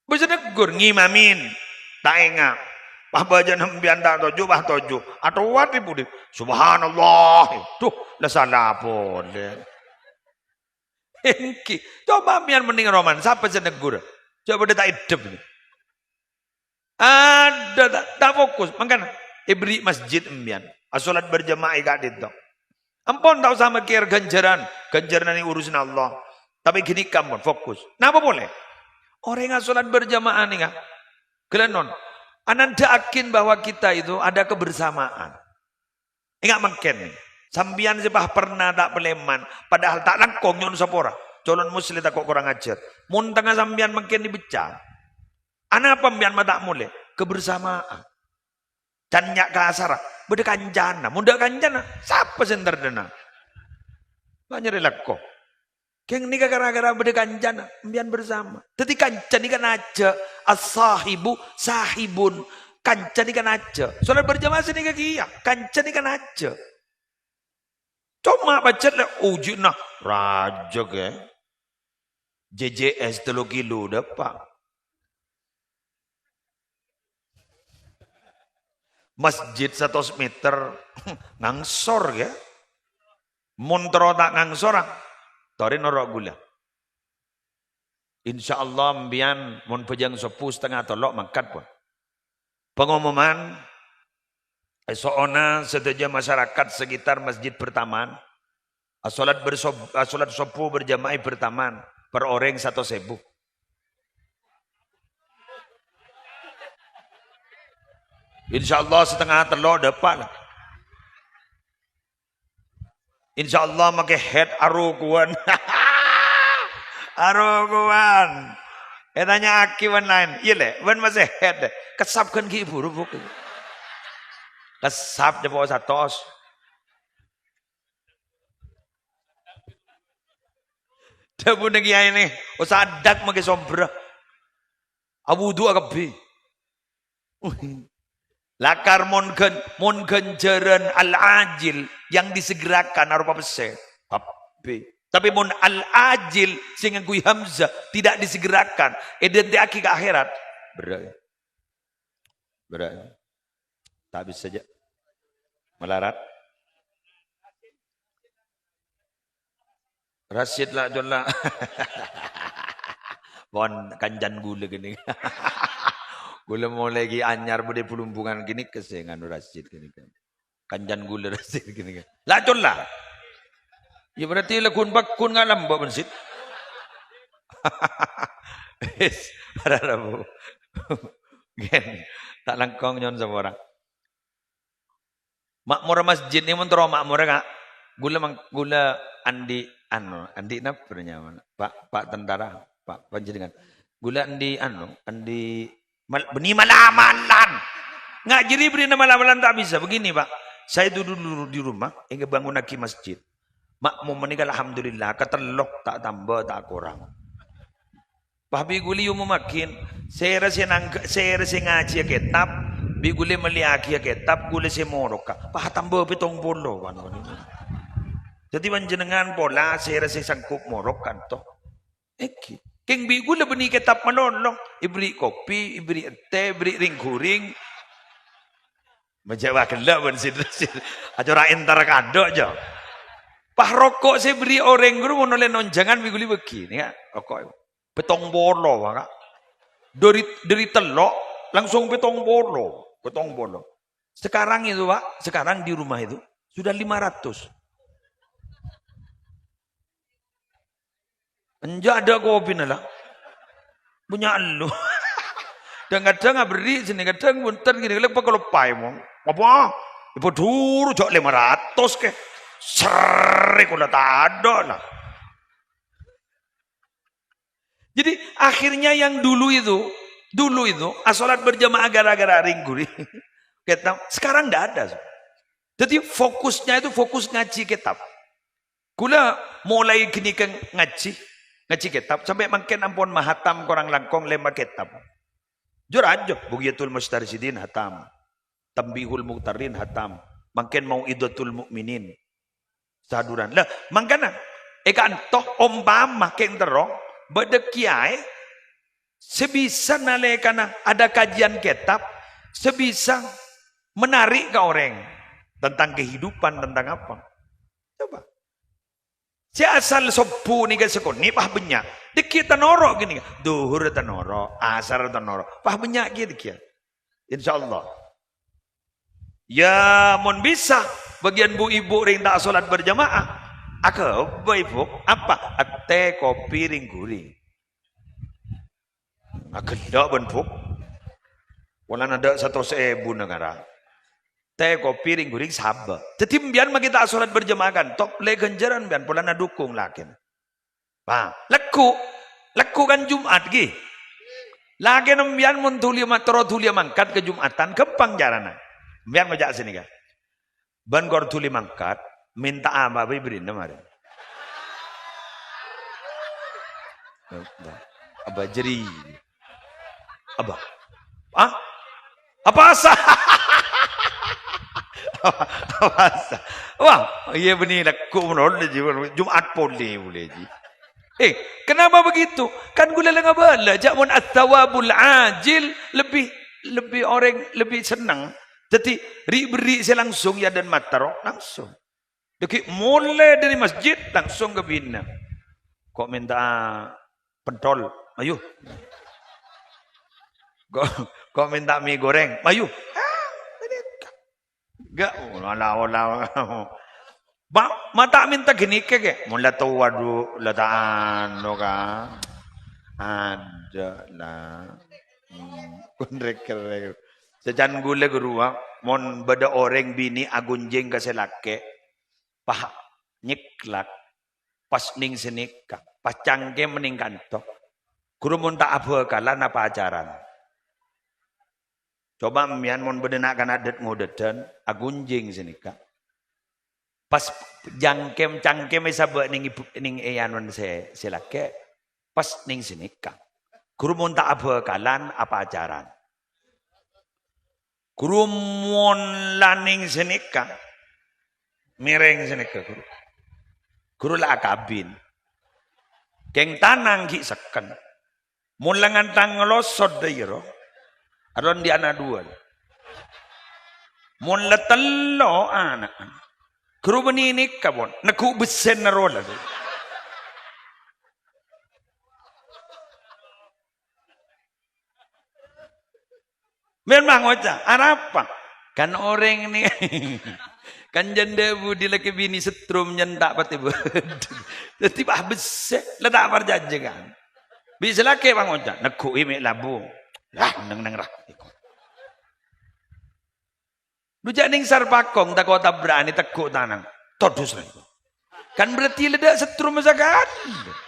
Bâdâ sè neggur, ngimamin. Ta' enga'. Pas bâjâna empèyan ta' toju', pas toju'. Atowat è budi. Subhanallah. Duh, la sala polè. Èngghi. Coba empèyan mending roman, sapa sè neggur? Coba dâ' ta' eddhep. Adâ' ta', ta' fokus. Mangkana, èberri' masjid empèyan. Asolat berjamaah è ka'dinto. Ampon ta' osa mèkkèr ghânjhârân. Ghânjhârân nè urusanna Allah. Tapè ghânèka ampon, fokus. Napa polè? Orèng asolat berjamaah nèka. Ghellâ' non, anandhâ'aghin bahwa kita itu ada kebersamaan. Enga' mangkèn, sampèyan sè pas pernah ta' palèman, padahal ta' langkong nyo'on sapora. Calon Muslim tako' kurang ajar. Mon tengnga sampèyan mangkèn èbecca. Anapa sampèyan ma' ta' molè? Kebersamaan. Can nya' kasarra, bâdâ kancana. Mon tadâ' kancana, sapa sè èntar dâna? Bânnya' rè lako. Kèng nèka gara-gara bâdâ kancana, sampèyan bersama. Dhâddhi kanca nèka najjhâ', as-sahibu sahibun. Kanca nèka najjhâ'. Salat berjamaah sanèka kèya, kanca nèka najjhâ'. Coma pajhât lè' ojhina rajâ kè. J J S tello kilo dâpa'. Masjid satos meter ngangsor, ya. Mon terro ta' ngangsor, torè noro' ghulâ. Insyaallah, mbiyan mon bhâjâng sobbhu satengnga tello' mangkat, pon. Pengumuman, èso'ona sadhâjâ masyarakat sekitar Masjid Bertaman, asolat bersob-, asolat sobbhu berjamaah è Bertaman, per orèng satos èbu. Insyaallah, satengnga tello' dâpa' la. Insyaallah, makè head arokowan. Arokowan. Ètanya'aghi bân laèn. Iyâ, Lè', bân masè head. Kèsap ghân ghi' buru, Bu'. Kèsap dâpa' satos. Dhâbuna kèyaè nè, "Osa adhâk makè sombrra. Awudu'a kabbhi." Lakar mon ghân-, mon ghânjhârân al-ajil yang disegerakan aropa pèssè, kabbhi. Tapi mon al-ajil sè ngangghuy hamzah tidak disegerakan, èdhânte'aghi ka akhèrat, berrâ'. Berrâ'. Ta' bisa jâ'. Malarat. Rasyid la colla. Pon kancana ghulâ ghânèka. Ghulâ molaè ghi' anyar bâdâ è Blumbungan ghânèka sè nganu Rasyid ghânèka. Kancana ghulâ Rasyid ghânèka. La colla. Ya berarti laghun pagghun nga' lambâ' bân Sid. Wis, para rabu. Gen, ta' langkong nyo'on sapora. Ma'morra masjid nè mon terro ma'morra, Ka'. Ghulâ mang-, ghulâ andi' anu, andi' napa nyamana? Pak, Pak Tentara, Pak panjhennengan. Ghulâ andi' anu, andi' mal-, bânnè mal-amalan. Ngajhâri bânnè mal-amalan ta' bisa. Begini, Pak. Saya itu dulu di rumah, èngghâ bângonaghi masjid. Ma'mum nèka alhamdulillah, katello' ta' tamba, ta' korang. Pas bi' ghulâ èomommaghin, sèra sè nangghâ-, sèra sè ngajhiyâ kètab, bi' ghulâ mellèyaghiyâ kètab, ghulâ sè moroka. Pas tamba pèttong polo, wan, wan. Dhâddhi panjhennengan pola sèra sè sanggup morok kanto. Èngghi. Kèng bi' ghulâ bânnè kètab malolo, èberri' kopi, èberri' tè, èberri' rèng-ghurèng. Majâ' wa ghellâ' bân Sid, Sid. Acora èntar kado', jâ. Pas roko' sè èberri' orèng ghuru mon ollè nonjhângan bi' ghulâ èbâghi, nèka, roko'. Pèttong polo, Pak. Dhâri, dhâri tello', langsung pèttong polo. Pèttong polo. Sekarang itu, Pak, sekarang di rumah itu sudah lima ratus. Enjâ' adâ' kopina, la. Bânnya' ellu. Dhâng-kadhâng aberri' sènè, kadhâng bhunten gini, kaloppa-kaloppaè, mon. Apa? Èpadhuru jâ' lèma ratos, kè. Serrè kola tadâ', la. Jadi, akhirnya yang dulu itu, dulu itu, ah, sholat berjamaah gara-gara rèng-ghurèng. Kètab, sekarang ndak ada. Jadi, fokusnya itu fokus ngaji kètab. Ghulâ molaè ghânèka ngaji, ngaji kètab, sampè' mangkèn ampon mahatam korang langkong lèma kètab. Jur ajâ, Bughyatul Mustarsyidin hatam. Tanbihul Mughtarrin hatam. Mangkèn Mau'izatul Mu'minin. Sadhurân. Lah, mangkana, è ka'anto ompama kèng terro bâdâ kiyaè sè bisa nalèkana ada kajian kètab, sè bisa menarik ka orèng tentang kehidupan, tentang apa. Coba. Sè asal sobbhu nèka sakonè' pas bânnya'. Dhâggi' tanoro' ghânèka. Dhuhur tanoro', asar tanoro'. Pas bânnya' kèya dhâggi'. Insyaallah. Ya, mon bisa, bâgiyân bu-ibu rèng ta' sholat berjamaah, aghâbây, Bu'. Apa? Ètè, kopi, rèng-ghurèng. Aghellâ' bân, Bu'. Polana dâ' satos èbu nagara. Tè kopi rèng-ghurèng sabâ. Dhâddhi, empèyan makè ta' sholat berjamaah kanto, lè ghânjhârân empèyan polana dhukung lakèna. Wah, lagghu'. Lagghu' kan Jum'at, ghi. Lakèna empèyan mon dhuli ma-, terro dhuli mangkat ka Jum'atan, ghâmpang carana. Empèyan ngoca' sanèka. Bân kor dhuli mangkat, mènta apa bhâi bherri'na marè. Abâ jârèya. Abâ. Hah? Apowasa? Apowasa? Wah, iyâ bânnè lagghu' mon ollè jiyâ, Jum'at polè polè jiyâ. Eh, kenapa begitu? Kan ghulâ la ngabâlâ, jâ' mon ats-tsawabul ajil lebbi, lebbi orèng lebbi senneng. Dhâddhi, ri'-, berri' sè langsung yâ dân mataro langsung. Dhâggi' molè dâri masjid langsung ka binè. Ko' mènta pentol, mayu. Ko', ko' mènta mi gorèng, mayu. Ah, ghânèka. Ga', ola-ola. Ma-, ma' ta' mènta ghânèka, kè. Mon la towa, du, la ta' anu, ka. Adâ', la. Hmm, kon rèk-kerrèk. Sajan ghulâ, ghuru, a, mon bâdâ orèng binè' aghunjing ka sè lakè', pas nyèklak, pas nèng sanèka, pas cangkem nèng kanto. Ghuru mon ta' abhâkalan apa acaran? Coba empèyan mon bâdâ na'-kana' dât-ngodâdhân, aghunjing sanèka. Pas jangkem-, cangkem èsabâ' nèng ibu-, nèng è anona sè, sè lakè', pas nèng sanèka. Ghuru mon ta' abhâkalan apa acaran? Ghuru mon la nèng sanèka, mèrèng sanèka, ghuru. Ghuru la akabin. Kèng tanang ghi' sekken. Mon la ngantang ngalosot dâ' iyâ, ro. Aron di' ana' duwâ'. Mon la tello' ana'. Ghuru bânnè nèka, pon. Neggu' bessèna rowa la. Mèn mangoca', arapa? Kan orèng nè-, kan jândhâ budi lakè binè setrum nyenta' patè bâdâ. Dhâddhi, wah, bessè, la ta' parcajâ, kan? Bi' sè lakè' mangoca', "Neggu'i mè' labu." Lah, neng-neng ra. Dhu jâ' nèng Sarpakong tako' tabra'an, teggu' tanang. Todus, ra. Kan berarti la dâ' setrum sakalè.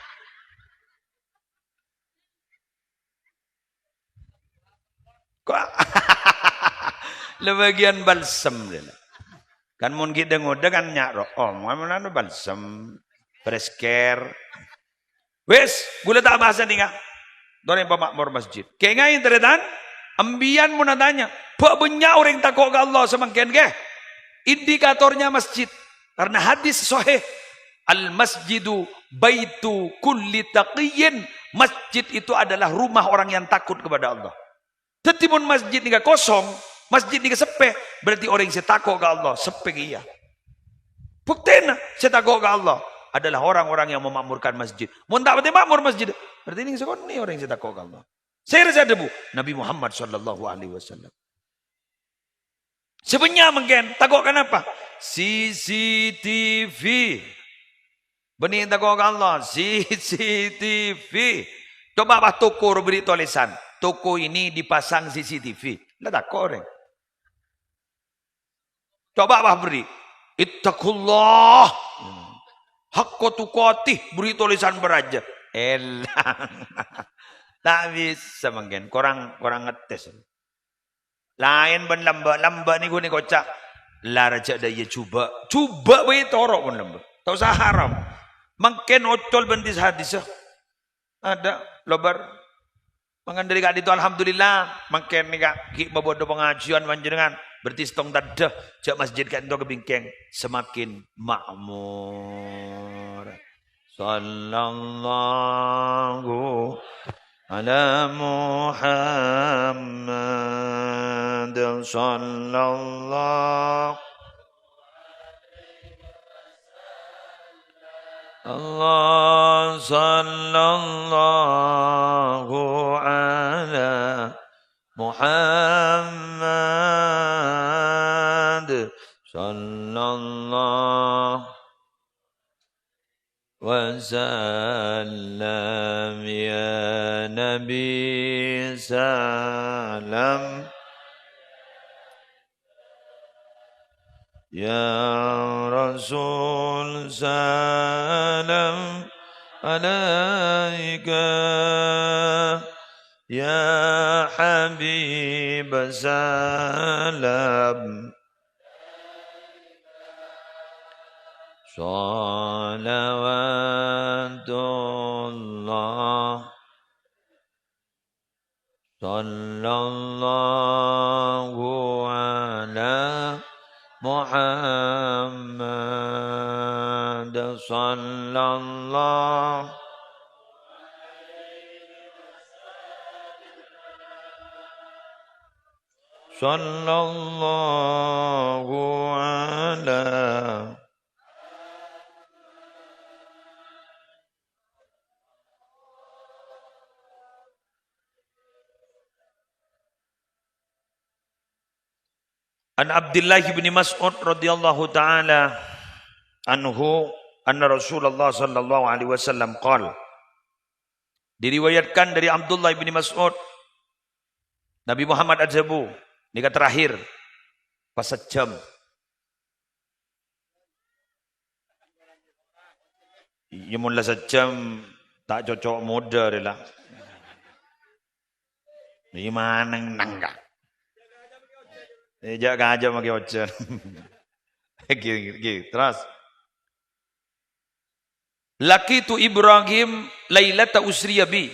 Ko-, la bâgiyân balsem, lho. Kan mon ghi' dâ-ngodâ kan nya' ro'om, mon anu balsem, fresh care. Wis, ghulâ ta' bahas nèka. Torè pama'mor masjid. Kèngaè, tarètan, empèyan mon atanya, bâ' bânnya' orèng tako' ka Allah samangkèn, kè? Indikatornya masjid. Karena hadis sahih, "Al-masjidu baitu kulli taqiyyin." Masjid itu adalah rumah orang yang takut kepada Allah. Dhâddhi, mon masjid nèka kosong, masjid nèka seppè, berarti orèng sè tako' ka Allah seppè kèya. Buktèna, sè tako' ka Allah adalah orang-orang yang memakmurkan masjid. Mon ta' patè makmur masjid, berarti nèng sakonè' orèng sè tako' ka Allah. Sèra sè adhâbu? Nabi Muhammad sallallahu alaihi wasallam. Sè bânnya' mangkèn, tako' kanapa? C C T V. Bânnè tako' ka Allah, C C T V. Coba, wah, toko rowa bherri' tolèsan, "Toko ini dipasang C C T V." La tako' orèng. Coba, wah, bherri', "Ittaqullah. Haqqa tuqatih," bherri' tolèsan bârâjâ. Èlang. Ta' bisa mangkèn, korang, korang ngetes. Laèn bân lambâ', lambâ' nèko, nèko ca', "La rajâ dâ' iyâ jhubâ'." Jhubâ' bhâi toro' bân lambâ'. Ta' osa haram. Mangkèn ocol bân dis-hadissa. Adâ', lobâr. Mangkana dâri ka'dinto, alhamdulillah. Mangkèn nèka ghi' mabâdâ pangajiyân panjhennengngan. Berarti sèttong tandhâ, jâ' masjid ka'dinto kabingkèng. Semakin makmur. Sallallahu ala Muhammad, sallallahu, Allah, sallallahu ala Muhammad, sallallahu wasallam, ya Nabi, salam. Ya Rasul, salam alaika. Ya Habib, salam. Salawatullah. Sallallahu ala Muhammad. Sallallahu. Sallallahu ala. An Abdullah bin Mas'ud radhiyallahu ta'ala anhu, anna Rasulullah sallallahu alaihi wasallam qal. Diriwayatkan dari Abdullah bin Mas'ud, Nabi Muhammad adhâbu, nèka terakhir, pas sajjhâm. Iyâ, mon la sajjhâm, ta' cocok modâ rè la. Iyâ, maneng nangka. Eh, jhâ' kajâ makè ojhân. Ghi, ghi, terros. Laqitu Ibrahim lailata usriya bi.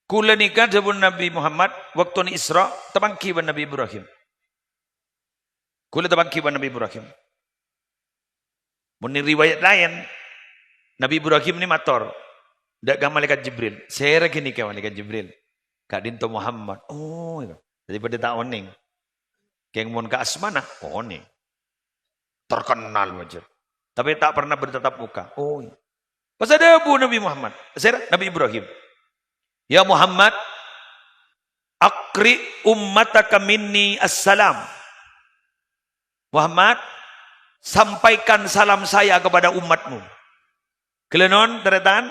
Kaulâ nèka, dhâbuna Nabi Muhammad, bâktona Isra, tapangghi bân Nabi Ibrahim. Kaulâ tapangghi bân Nabi Ibrahim. Mon è riwayat laèn, Nabi Ibrahim nè mator dâ' ka Malaikat Jibril, "Sèra ghânèka, Malaikat Jibril?" "Ka'dinto Muhammad." "Oh, iyâ." Dhâddhi padâ ta' onèng. Kèng mon ka asmana, onèng. Terkenal, majâr. Tapè ta' pernah bertatap muka. Oh, iyâ. Pas adhâbu Nabi Muhammad, sèra? Nabi Ibrahim. "Ya Muhammad, aqri ummataka minni assalam." "Muhammad, sampaikan salam saya kepada umatmu." Ghellâ' non, tarètan?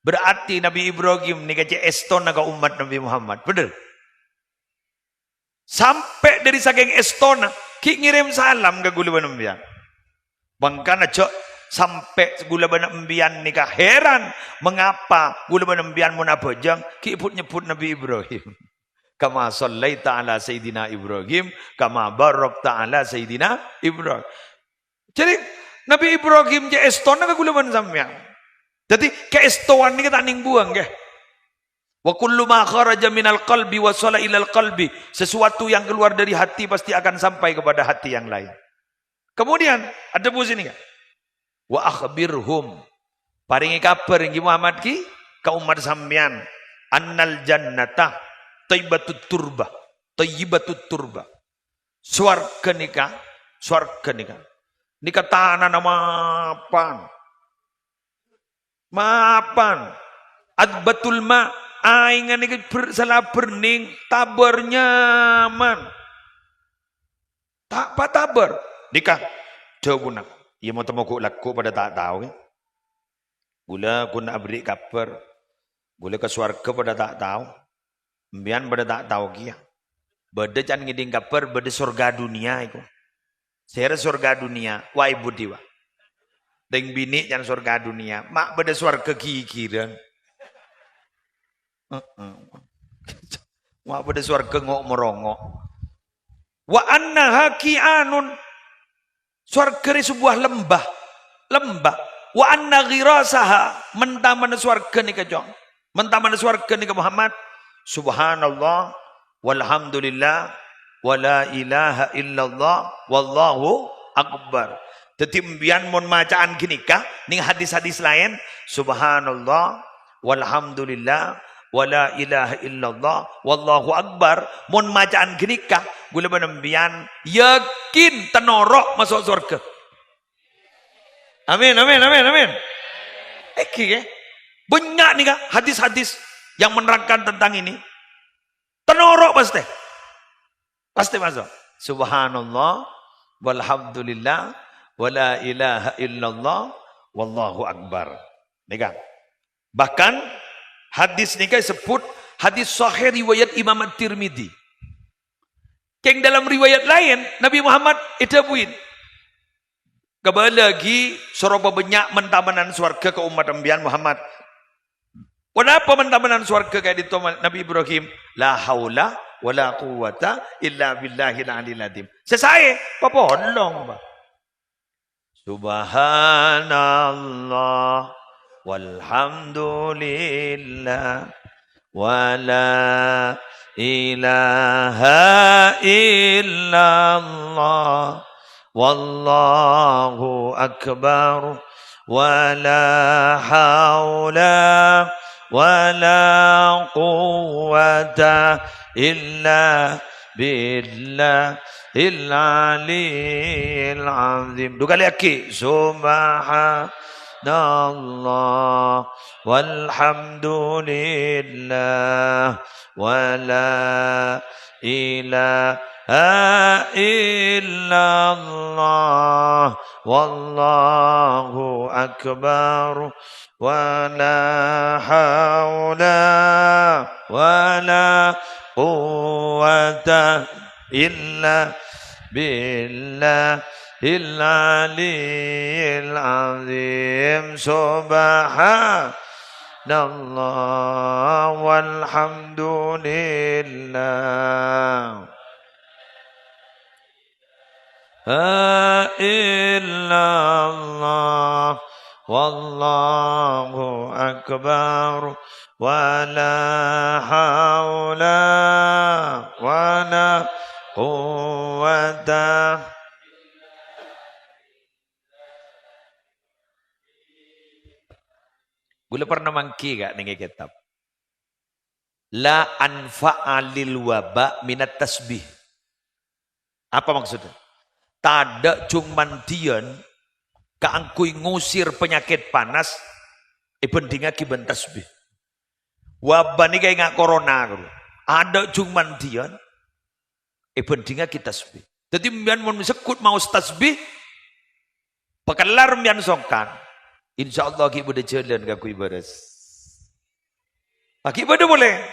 Berarti Nabi Ibrahim nèka cè' èstona ka umat Nabi Muhammad. Bhender? Sampè' dhâri sakèng èstona, ghi' ngèrèm salam ka ghulâ bân empèyan. Mangkana jhâ' sampè' ghulâ bân empèyan nèka heran, mengapa ghulâ bân empèyan mon abhâjâng ghi' but-nyebbhut Nabi Ibrahim. "Kama shallaita ala Sayyidina Ibrahim, kama barakta ala Sayyidina Ibrahim." Jadi, Nabi Ibrahim cè' èstona ka ghulâ bân sampèyan. Dhâddhi, kaèstowan nèka ta' nèng buwâng, ghi. "Wa kullu ma kharaja minal qalbi wasala ilal qalbi." Sesuatu yang keluar dari hati pasti akan sampai kepada hati yang lain. Kemudian, adhâbu sini, Kak. "Wa akhbirhum." Parèngè kabhâr, èngghi Muhammad ghi, ka umat sampèyan. "Annal jannata thayyibatut turba." Thayyibatut turba. Sowarghâ nèka, sowarghâ nèka. Nèka tanana mapan. Mapan. Adbatul ma, aèngnga nèka ber-, sala bhernèng, tabâr nyaman. Ta' patabâr. Nèka, dhâbuna. Iyâ, mon temmo ghu'-lagghu' padâ ta' tao, yâ. Ghulâ ghun aberri' kabhâr. Ghulâ ka sowarghâ padâ ta' tao. Empèyan padâ ta' tao kèya. Bâdâ can ngèdhing kabhâr, bâdâ sorga dunnya iku. Sèra sorga dunnya, wa è budi, wa. Tèng binè' can sorga dunnya, ma' bâdâ sowarghâ ghighirân. Heeh. Ma' bâdâ sowarghâ ngo'-morongo'. "Wa annaha ki'anun." Sowarghâ rè sebuah lembah. Lembah. "Wa anna ghirasaha." Mèn tamana sowarghâ nèka, Cong. Mèn tamana sowarghâ nèka, Muhammad. Subhanallah, walhamdulillah, wa la ilaha illallah, wallahu akbar. Dhâddhi, empèyan mon maca'an ghânèka, nèng hadis-hadis laèn, "Subhanallah, walhamdulillah, wa la ilaha illallah, wallahu akbar." Mon maca'an ghânèka, ghulâ bân empèyan yakin tenoro' maso' sowarghâ. Amin, amin, amin, amin. Èngghi, ya. Bânnya' nèka hadis-hadis yang menerangkan tentang ini. Tenoro' pastè. Pastè maso'. Subhanallah, walhamdulillah, wa la ilaha illallah, wallahu akbar. Nèka. Bahkan hadis nèka èsebbhut hadis sahih riwayat Imam At-Tirmidzi. Kèng dalam riwayat laèn, Nabi Muhammad èdhâbuwi, "Kabâlâaghi soro pabânnya' men-tamennan sowarghâ ka ommat empiyan, Muhammad." Ponapa men-tamennan sowarghâ ka'dinto, Nabi Ibrahim? "La haula wa la quwwata illa billahil aliyil azim." Sè saè, papolong, Pak. Subhanallah, walhamdulillah, wa la ilaha illallah, wallahu akbar, wa la haula wa la quwwata illa billahil aliyil azim. Du kalè aghi'. Subhanallah walhamdulillah wa la ilaha illallah wallahu akbar. Wa la haula wa la quwwata illa billahil aliyil azim. Subhanallah walhamdulillah. La ilaha illallah, wallahu akbar, wa la haula wa la quwwata. Ghulâ pernah mangghi, Ka', neng è kètab. La anfa'a lil waba minat tasbih. Apa maksudnya? Tadâ' jhung mandiyân kaangghuy ngusir panyakèt panas èbhândhingngaghi bân tasbih. Waba nèka enga' corona, ghuru. Adâ' jhung mandiyân èbhândhingngaghi tasbih. Dhâddhi, empèyan mon segghut maos tasbih, pakellar empèyan songkan, insyaallah ghi' bâdâ jhâlân kaangghuy bârâs. Ghi' bâdâ polè.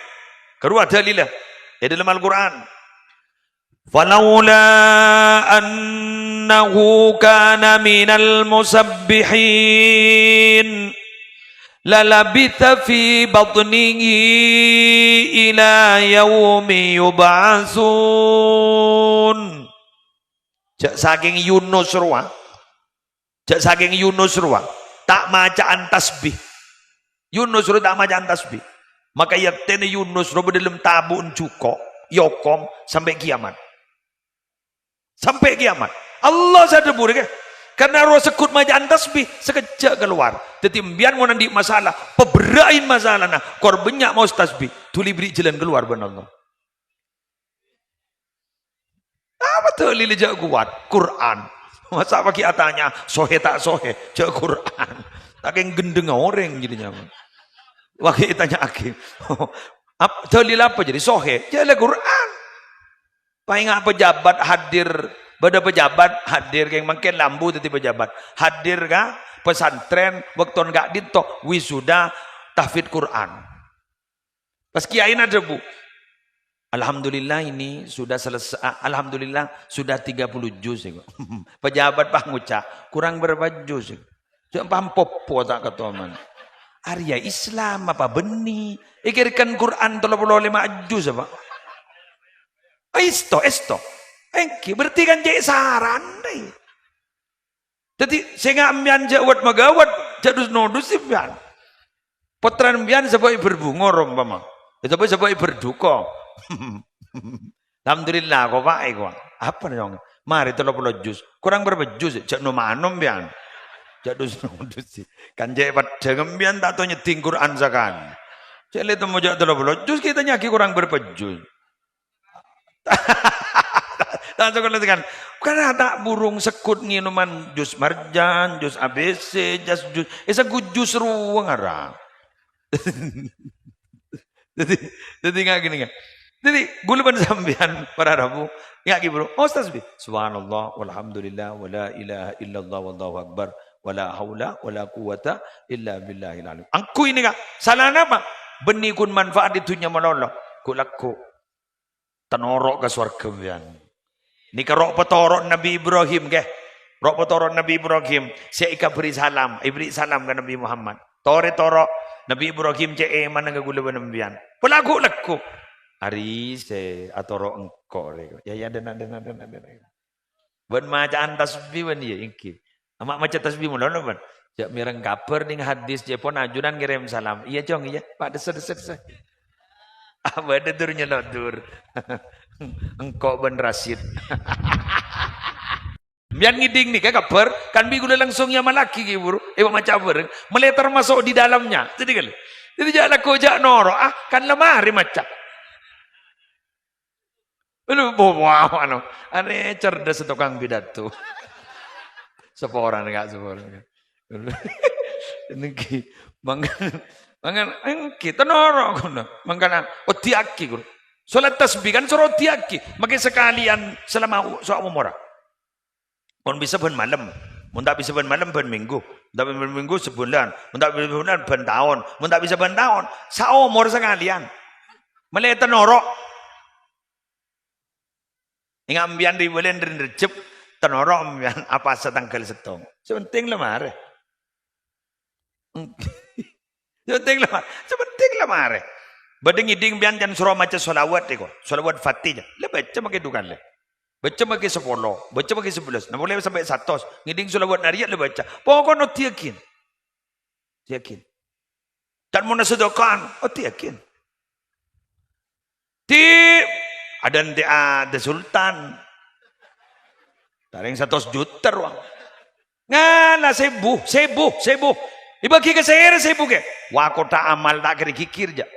Karowa dalilla è dâlem Al-Qur'an. "Falaula annahu kana minal musabbihin, lalabitha fi batnihi ila yaumi yub'atsun." Jhâ' sakèng Yunus rowa, jhâ' sakèng Yunus rowa, ta' maca'an tasbih. Yunus rowa ta' maca'an tasbih. Maka yaktèna Yunus rowa dâlem tabu'en jhuko', èokom sampè' kiyamat. Sampè' kiyamat. Allah sè adhâbu rèya. Karna rowa segghut maca'an tasbih, sakejjhâ' kalowar. Dhâddhi, empèyan mon andi' masalah, paberrâ'in masalana, kor bânnya' maos tasbih, dhuli èberri' jhâlân kalowar bân Allah. Apa dalilla jhâ' kowat? Qur'an. Masa' paghi' atanya, sohe ta' sohe? Jhâ' Qur'an. Sakèng ghendhengnga orèng jârèya. Paghi' ètanya'aghi. Ap-, dalil apa jârèya? Sohe. Jhâ' la Qur'an. Paènga' pejabat hadir, bâdâ pejabat hadir, kèng mangkèn la ambu dhâddhi pejabat. Hadir ka pesantren, bâktona ka'dinto wisuda tahfidz Qur'an. Pas kiyaèna adhâbu, "Alhamdulillah ini sudah selesa-, a-, alhamdulillah sudah tiga puluh juz," ya, kok. Pejabat pas ngoca', "Kurang berapa juz?" Jhâ' pampoppo ta' katoman. Arèya Islam apa bânnè? Èkèrèkan Qur'an tello polo lèma juz apa? Èsto, èsto. Èngghi, berarti kan cè' sarana. Dhâddhi, sènga' empèyan jhâ' wet-maghâwet, jhâ' dus-nodus empèyan. Pottrana empèyan sè bâi berbungo, rompama. Èto bâi sè bâi berduka. Alhamdulillah, ko, Pak, èko. Apa, Nyong? Marè tello polo juz. Kurang berapa juz? Jhâ' no-mano empèyan. Jhâ' dus-nodus. Kan cè' peddhâng empèyan ta' tao nyeddhing Qur'an sakalè. Cè' lè temmo jhâ' tello polo juz, kita nyagi kurang berapa juz. Langsung kena dengan, "Kan ta' burung segghut ngènoman jus marjan, jus A B C, jas jus, eh, segghut jus rowa ngara." Dhâddhi, dhâddhi nga' gini, nga'. Dhâddhi, ghulâ bân sampèyan para rabu, nga' ghi, Bro. Ustaz bi, "Subhanallah, walhamdulillah, wala ilaha illallah, wallahu akbar, wala haula, wala quwwata illa billahil alim." Angghuy nèka, salana apa? Bânnè ghun manfaat è dhunnya malolo. Ghu' lagghu'. Tanoro' ka sowarga, sampèyan. Nèka ro' patoro' Nabbhi Ibrahim, ghi. Ro' patoro' Nabbhi Ibrahim, sè èkabâri salam, èbâri salam ka Nabbhi Muhammad. Torè toro', Nabbhi Ibrahim cè' èmana ka kaulâ bân sampèyan. Palagghu'-lagghu'. Arèya sè atoro' engko' rè. Ya, ya, dena, dena, dena, dena. Bân maca'an tasbih bân, iyâ, èngghi. Ama' maca tasbih molo, bân. Jhâ' mèreng kabhâr nèng hadis, jhâ' pon ajunan ngèrèm salam. Iyâ, Cong, iyâ. Pak, dessa, dessa, dessa. Abâ' dur nyelok dur. Engko' bân Rasid. Sampèyan ngèdhing nèka kabhâr, kan bi' kaulâ langsung nyamallaghi, ghi, buru. Eh, maca bhâreng. Mèlè termasuk di dalamnya. Jadi kan? Jadi jhâ' lagghu' jhâ' noro', ah, kan la marè maca. Aduh, bo-, wow, anu, anè cerdas tokang pidato. Saporana, Kak, saporana, Kak. Èngghi, mangkana, mangkana, èngghi, tanoro' ghuna. Mangkana, oddhiyâghi, ghun. Salat tasbih kan soro oddhiyâghi. Makè sakalèyan salama u-, saomorra. Mon bisa bân malem. Mon ta' bisa bân malem, bân minggu. Mon ta' bân minggu, sabulân. Mon ta' bân sabulân, bân taon. Mon ta' bisa bân taon, saomor sakalèyan. Mèlè tanoro'. Ènga' sampèyan ri bulân Rejjeb, tanoro' sampèyan apasa tangghâl sèttong. Sè pentèng la marè. Sè pentèng la, sè pentèng la marè. Bâdâ ngèdhing sampèyan can soro maca shalawat, èko. Shalawat Fatihah. La baca makè du kalè. Baca makè sapolo, baca makè sabellâs. Nah, polè sampè' satos. Ngèdhing shalawat narèya la baca. Pokokna oddhiyâghi. Oddhiyâghi. Can mon asadhâka'a, oddhiyâghi. Di, adântè' adâ sultan. Tarèng satos juta rowa. Ngala sèbu, sèbu, sèbu. Èbâghi ka sèrè sèbu kè. Wa, kottha amal ta' kèra ghighir, jhâ'.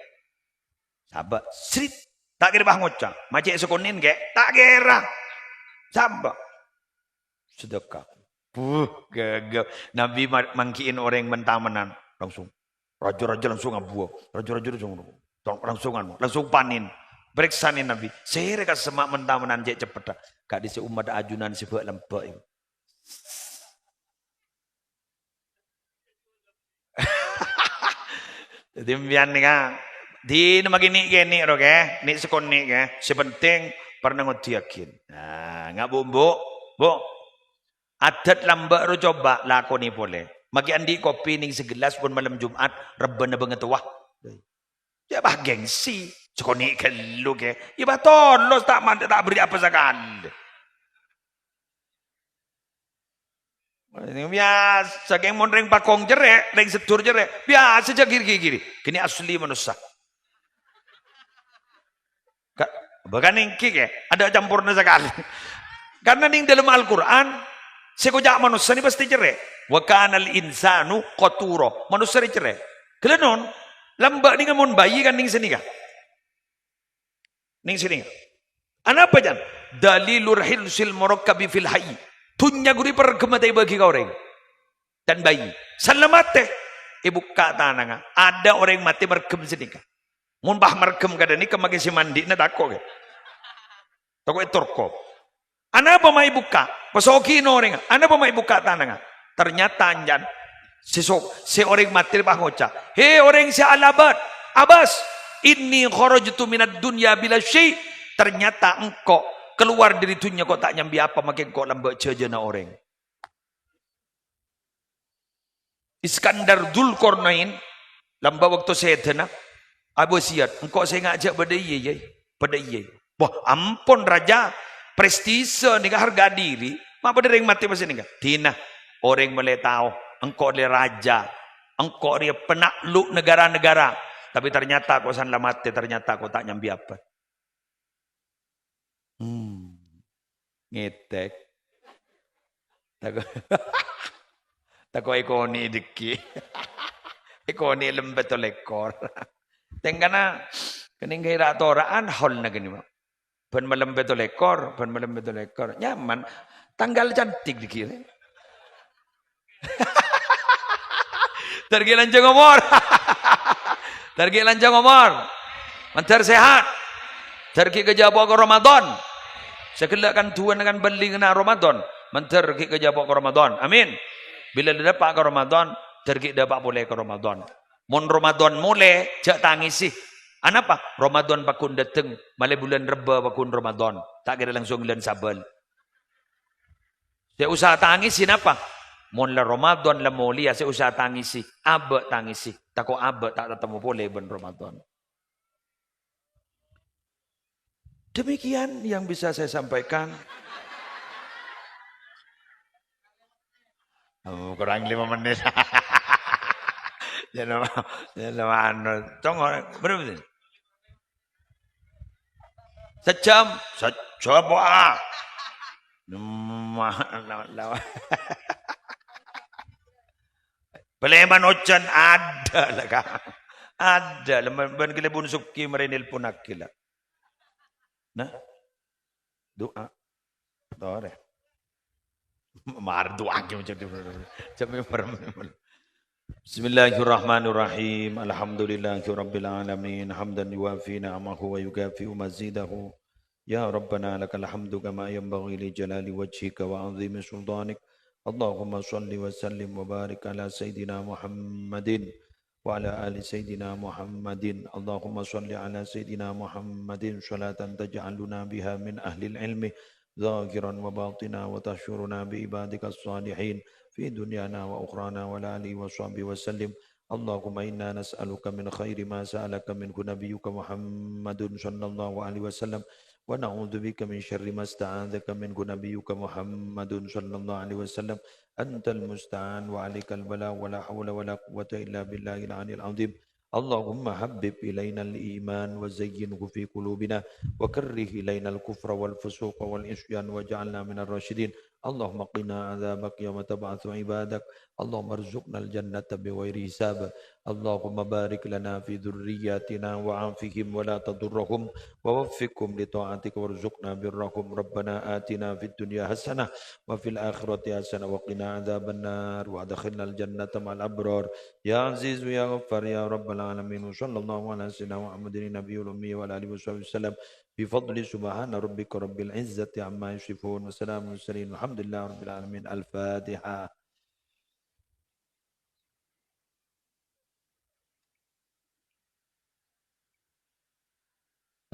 Sabâ', srit. Ta' kèra pas ngoca'. Macè' sakonè'en kè. Ta' kèra. Sabâ'. Sedekah. Buh, gaga. Nabbhi ma-, manggi'in orèng men-tamenan. Langsung. Raja-raja langsung abuwâng. Raja-raja langsung, langsung anu, langsung panèn. Parèksanè Nabbhi. Sèrè kasemma' men-tamenan cè' ceppetta. Ka'dissa' ommaddhâ ajunan sè bâ'-lambâ' èko. Dhâddhi, sampèyan nèka, dinah makè nè'-kènè' ro, kè. Nè' sakonè', kè. Sè pentèng, parna ngoddhiyâghi. Nah, nga' bu'-embu', Bu'. Adat lambâ' ro coba lakonè polè. Makè andi' kopi nèng sagellas pon malem Jum'at, rebbhâna bângatowa. Yâ, pas gengsi. Sakonè' ghâllu, kè. Yâ, pas tolos ta' man-, ta' bherri' apa sakalè. Biyasa, kèng mon rèng Pakong cerrè', rèng Seddur cerrè', biyasa jhâ' giri-giri. Ghâniko asli manossa. Ka-, bahkan èngghi, kè, adâ' camporna sakalè. Karna nèng dâlem Al-Qur'an, sè èkoca' manossa nè pastè cerrè'. "Wa kanal insanu qatura." Manossa rè cerrè'. Ghellâ' non, lambâ' nèng mon bhâi kan nèng sanèka. Nèng sini. Anapa, Jan? Dalilur hirsil murakkabi fil hayy. Dhunnya ghu rè parghem matè èbâghi ka orèng. Dan bhâi. Sella matè, èbukka' tanangnga. Adâ' orèng matè marghem sanèka. Mon pas marghem kadhâ' nèka makè sè mandi'na tako', kè. Tako' ètorko. Anapa ma' èbukka'? Pasogi orèngnga. Anapa ma' èbukka' tanangnga? Ternyata anjân sè so-, sè orèng matè pas ngoca', "He orèng sè alabât, abâs, inni kharajtu minad dunya bila syai'." Ternyata engko' kalowar dâri dhunnya ko' ta' nyambi apa, makè engko' lambâ' jhâjhâna orèng. Iskandar Dzulkarnain, lambâ' bâkto sèdhâna, awasiyat, "Engko' sènga' jhâ' padâ iyâ, yâ, padâ iyâ." "Wah, ampon, Raja, prestise nèka harga diri, ma' padâ rèng matè pas nèka." "Dinah, orèng molaè tao, engko' rèya raja, engko' rèya penakluk negara-negara, tapi ternyata ko' san la matè, ternyata ko' ta' nyambi apa." Hmm. Ngètèk. Tako', tako' èkonè'è dhâggi'. Èkonè'è lem pètto lèkor. Tèngkana kènèng ghâi ra-tora'an haul na kènè, Pak. Bân malem pètto lèkor, bân malem pètto lèkor. Nyaman. Tanggal cantik dhâggi'. Dâr ghi' lanjhâng omor. Dâr ghi' lanjhâng omor. Mandhâr sehat. Dâr ghi' kajhâ' apo' ka Ramadan. Sè ghellâ' kan duwâna kan bâli kènè' Ramadan. Mandhâr ghi' kajhâ' apo' ka Ramadan. Amin. Bilâ la dâpa' ka Ramadan, dâr ghi' dâpa' polè ka Ramadan. Mon Ramadan molè, jhâ' tangèsè. Anapa? Ramadan pagghun dâteng, malè bulân Rebbâ pagghun Ramadan. Ta' kèra langsung bulân Sabâl. Sè osa tangèsè napa? Mon la Ramadan la molèya, sè osa tangèsè. Abâ' tangèsè. Tako' abâ' ta' tatemmo polè bân Ramadan. Demikian yang bisa saya sampaikan. Oh, kurang lima menit. Jangan, jangan anu, congor, berapa menit? Sejam, sejam, wah. Nama, nama, nama. Palèman ojhân, adâ la, Ka'. Adâ la, bân ghellâ' bun Sukè marè nelponaghi la. Nah, du'a. Torè. Mar du'a ghi' macam tu. Sampai merem. بسم الله الرحمن الرحيم. الحمد لله رب العالمين. حمدا يوافي نعمه ويكافئ مزيده. يا ربنا لك الحمد كما ينبغي لجلال وجهك وعظيم سلطانك. اللهم صل وسلم وبارك على سيدنا محمد وعلى آل سيدنا محمد. اللهم صل على سيدنا محمد صلاة تجعلنا بها من أهل العلم ظاهرا وباطنا وتحشرنا بعبادك الصالحين في دنيانا وأخرانا وعلى آله وصحبه وسلم. اللهم إنا نسألك من خير ما سألك منه نبيك محمد صلى الله عليه وسلم، ونعوذ بك من شر ما استعاذك منه نبيك محمد صلى الله عليه وسلم. أنت المستعان وعليك البلاغ ولا حول ولا قوة إلا بالله العلي العظيم. اللهم حبب إلينا الإيمان وزينه في قلوبنا وكره إلينا الكفر والفسوق والعصيان واجعلنا من الراشدين. اللهم قنا عذابك يوم تبعث عبادك. اللهم ارزقنا الجنة بغير حساب. اللهم بارك لنا في ذرياتنا وعافهم ولا تضرهم ووفقهم لطاعتك وارزقنا برهم. ربنا آتنا في الدنيا حسنة وفي الآخرة حسنة وقنا عذاب النار وأدخلنا الجنة مع الأبرار. يا عزيز يا غفار يا رب العالمين. وصلى الله على سيدنا محمد النبي الأمي وعلى آله وصحبه وسلم. بفضل سبحان ربك رب العزة عما يصفون. وسلام على المرسلين. والحمد لله رب العالمين. الفاتحة.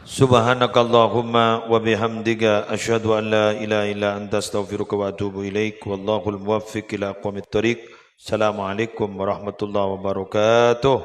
سبحانك اللهم وبحمدك، أشهد أن لا إله إلا أنت، أستغفرك وأتوب إليك. والله الموفق إلى أقوم الطريق. السلام عليكم ورحمة الله وبركاته.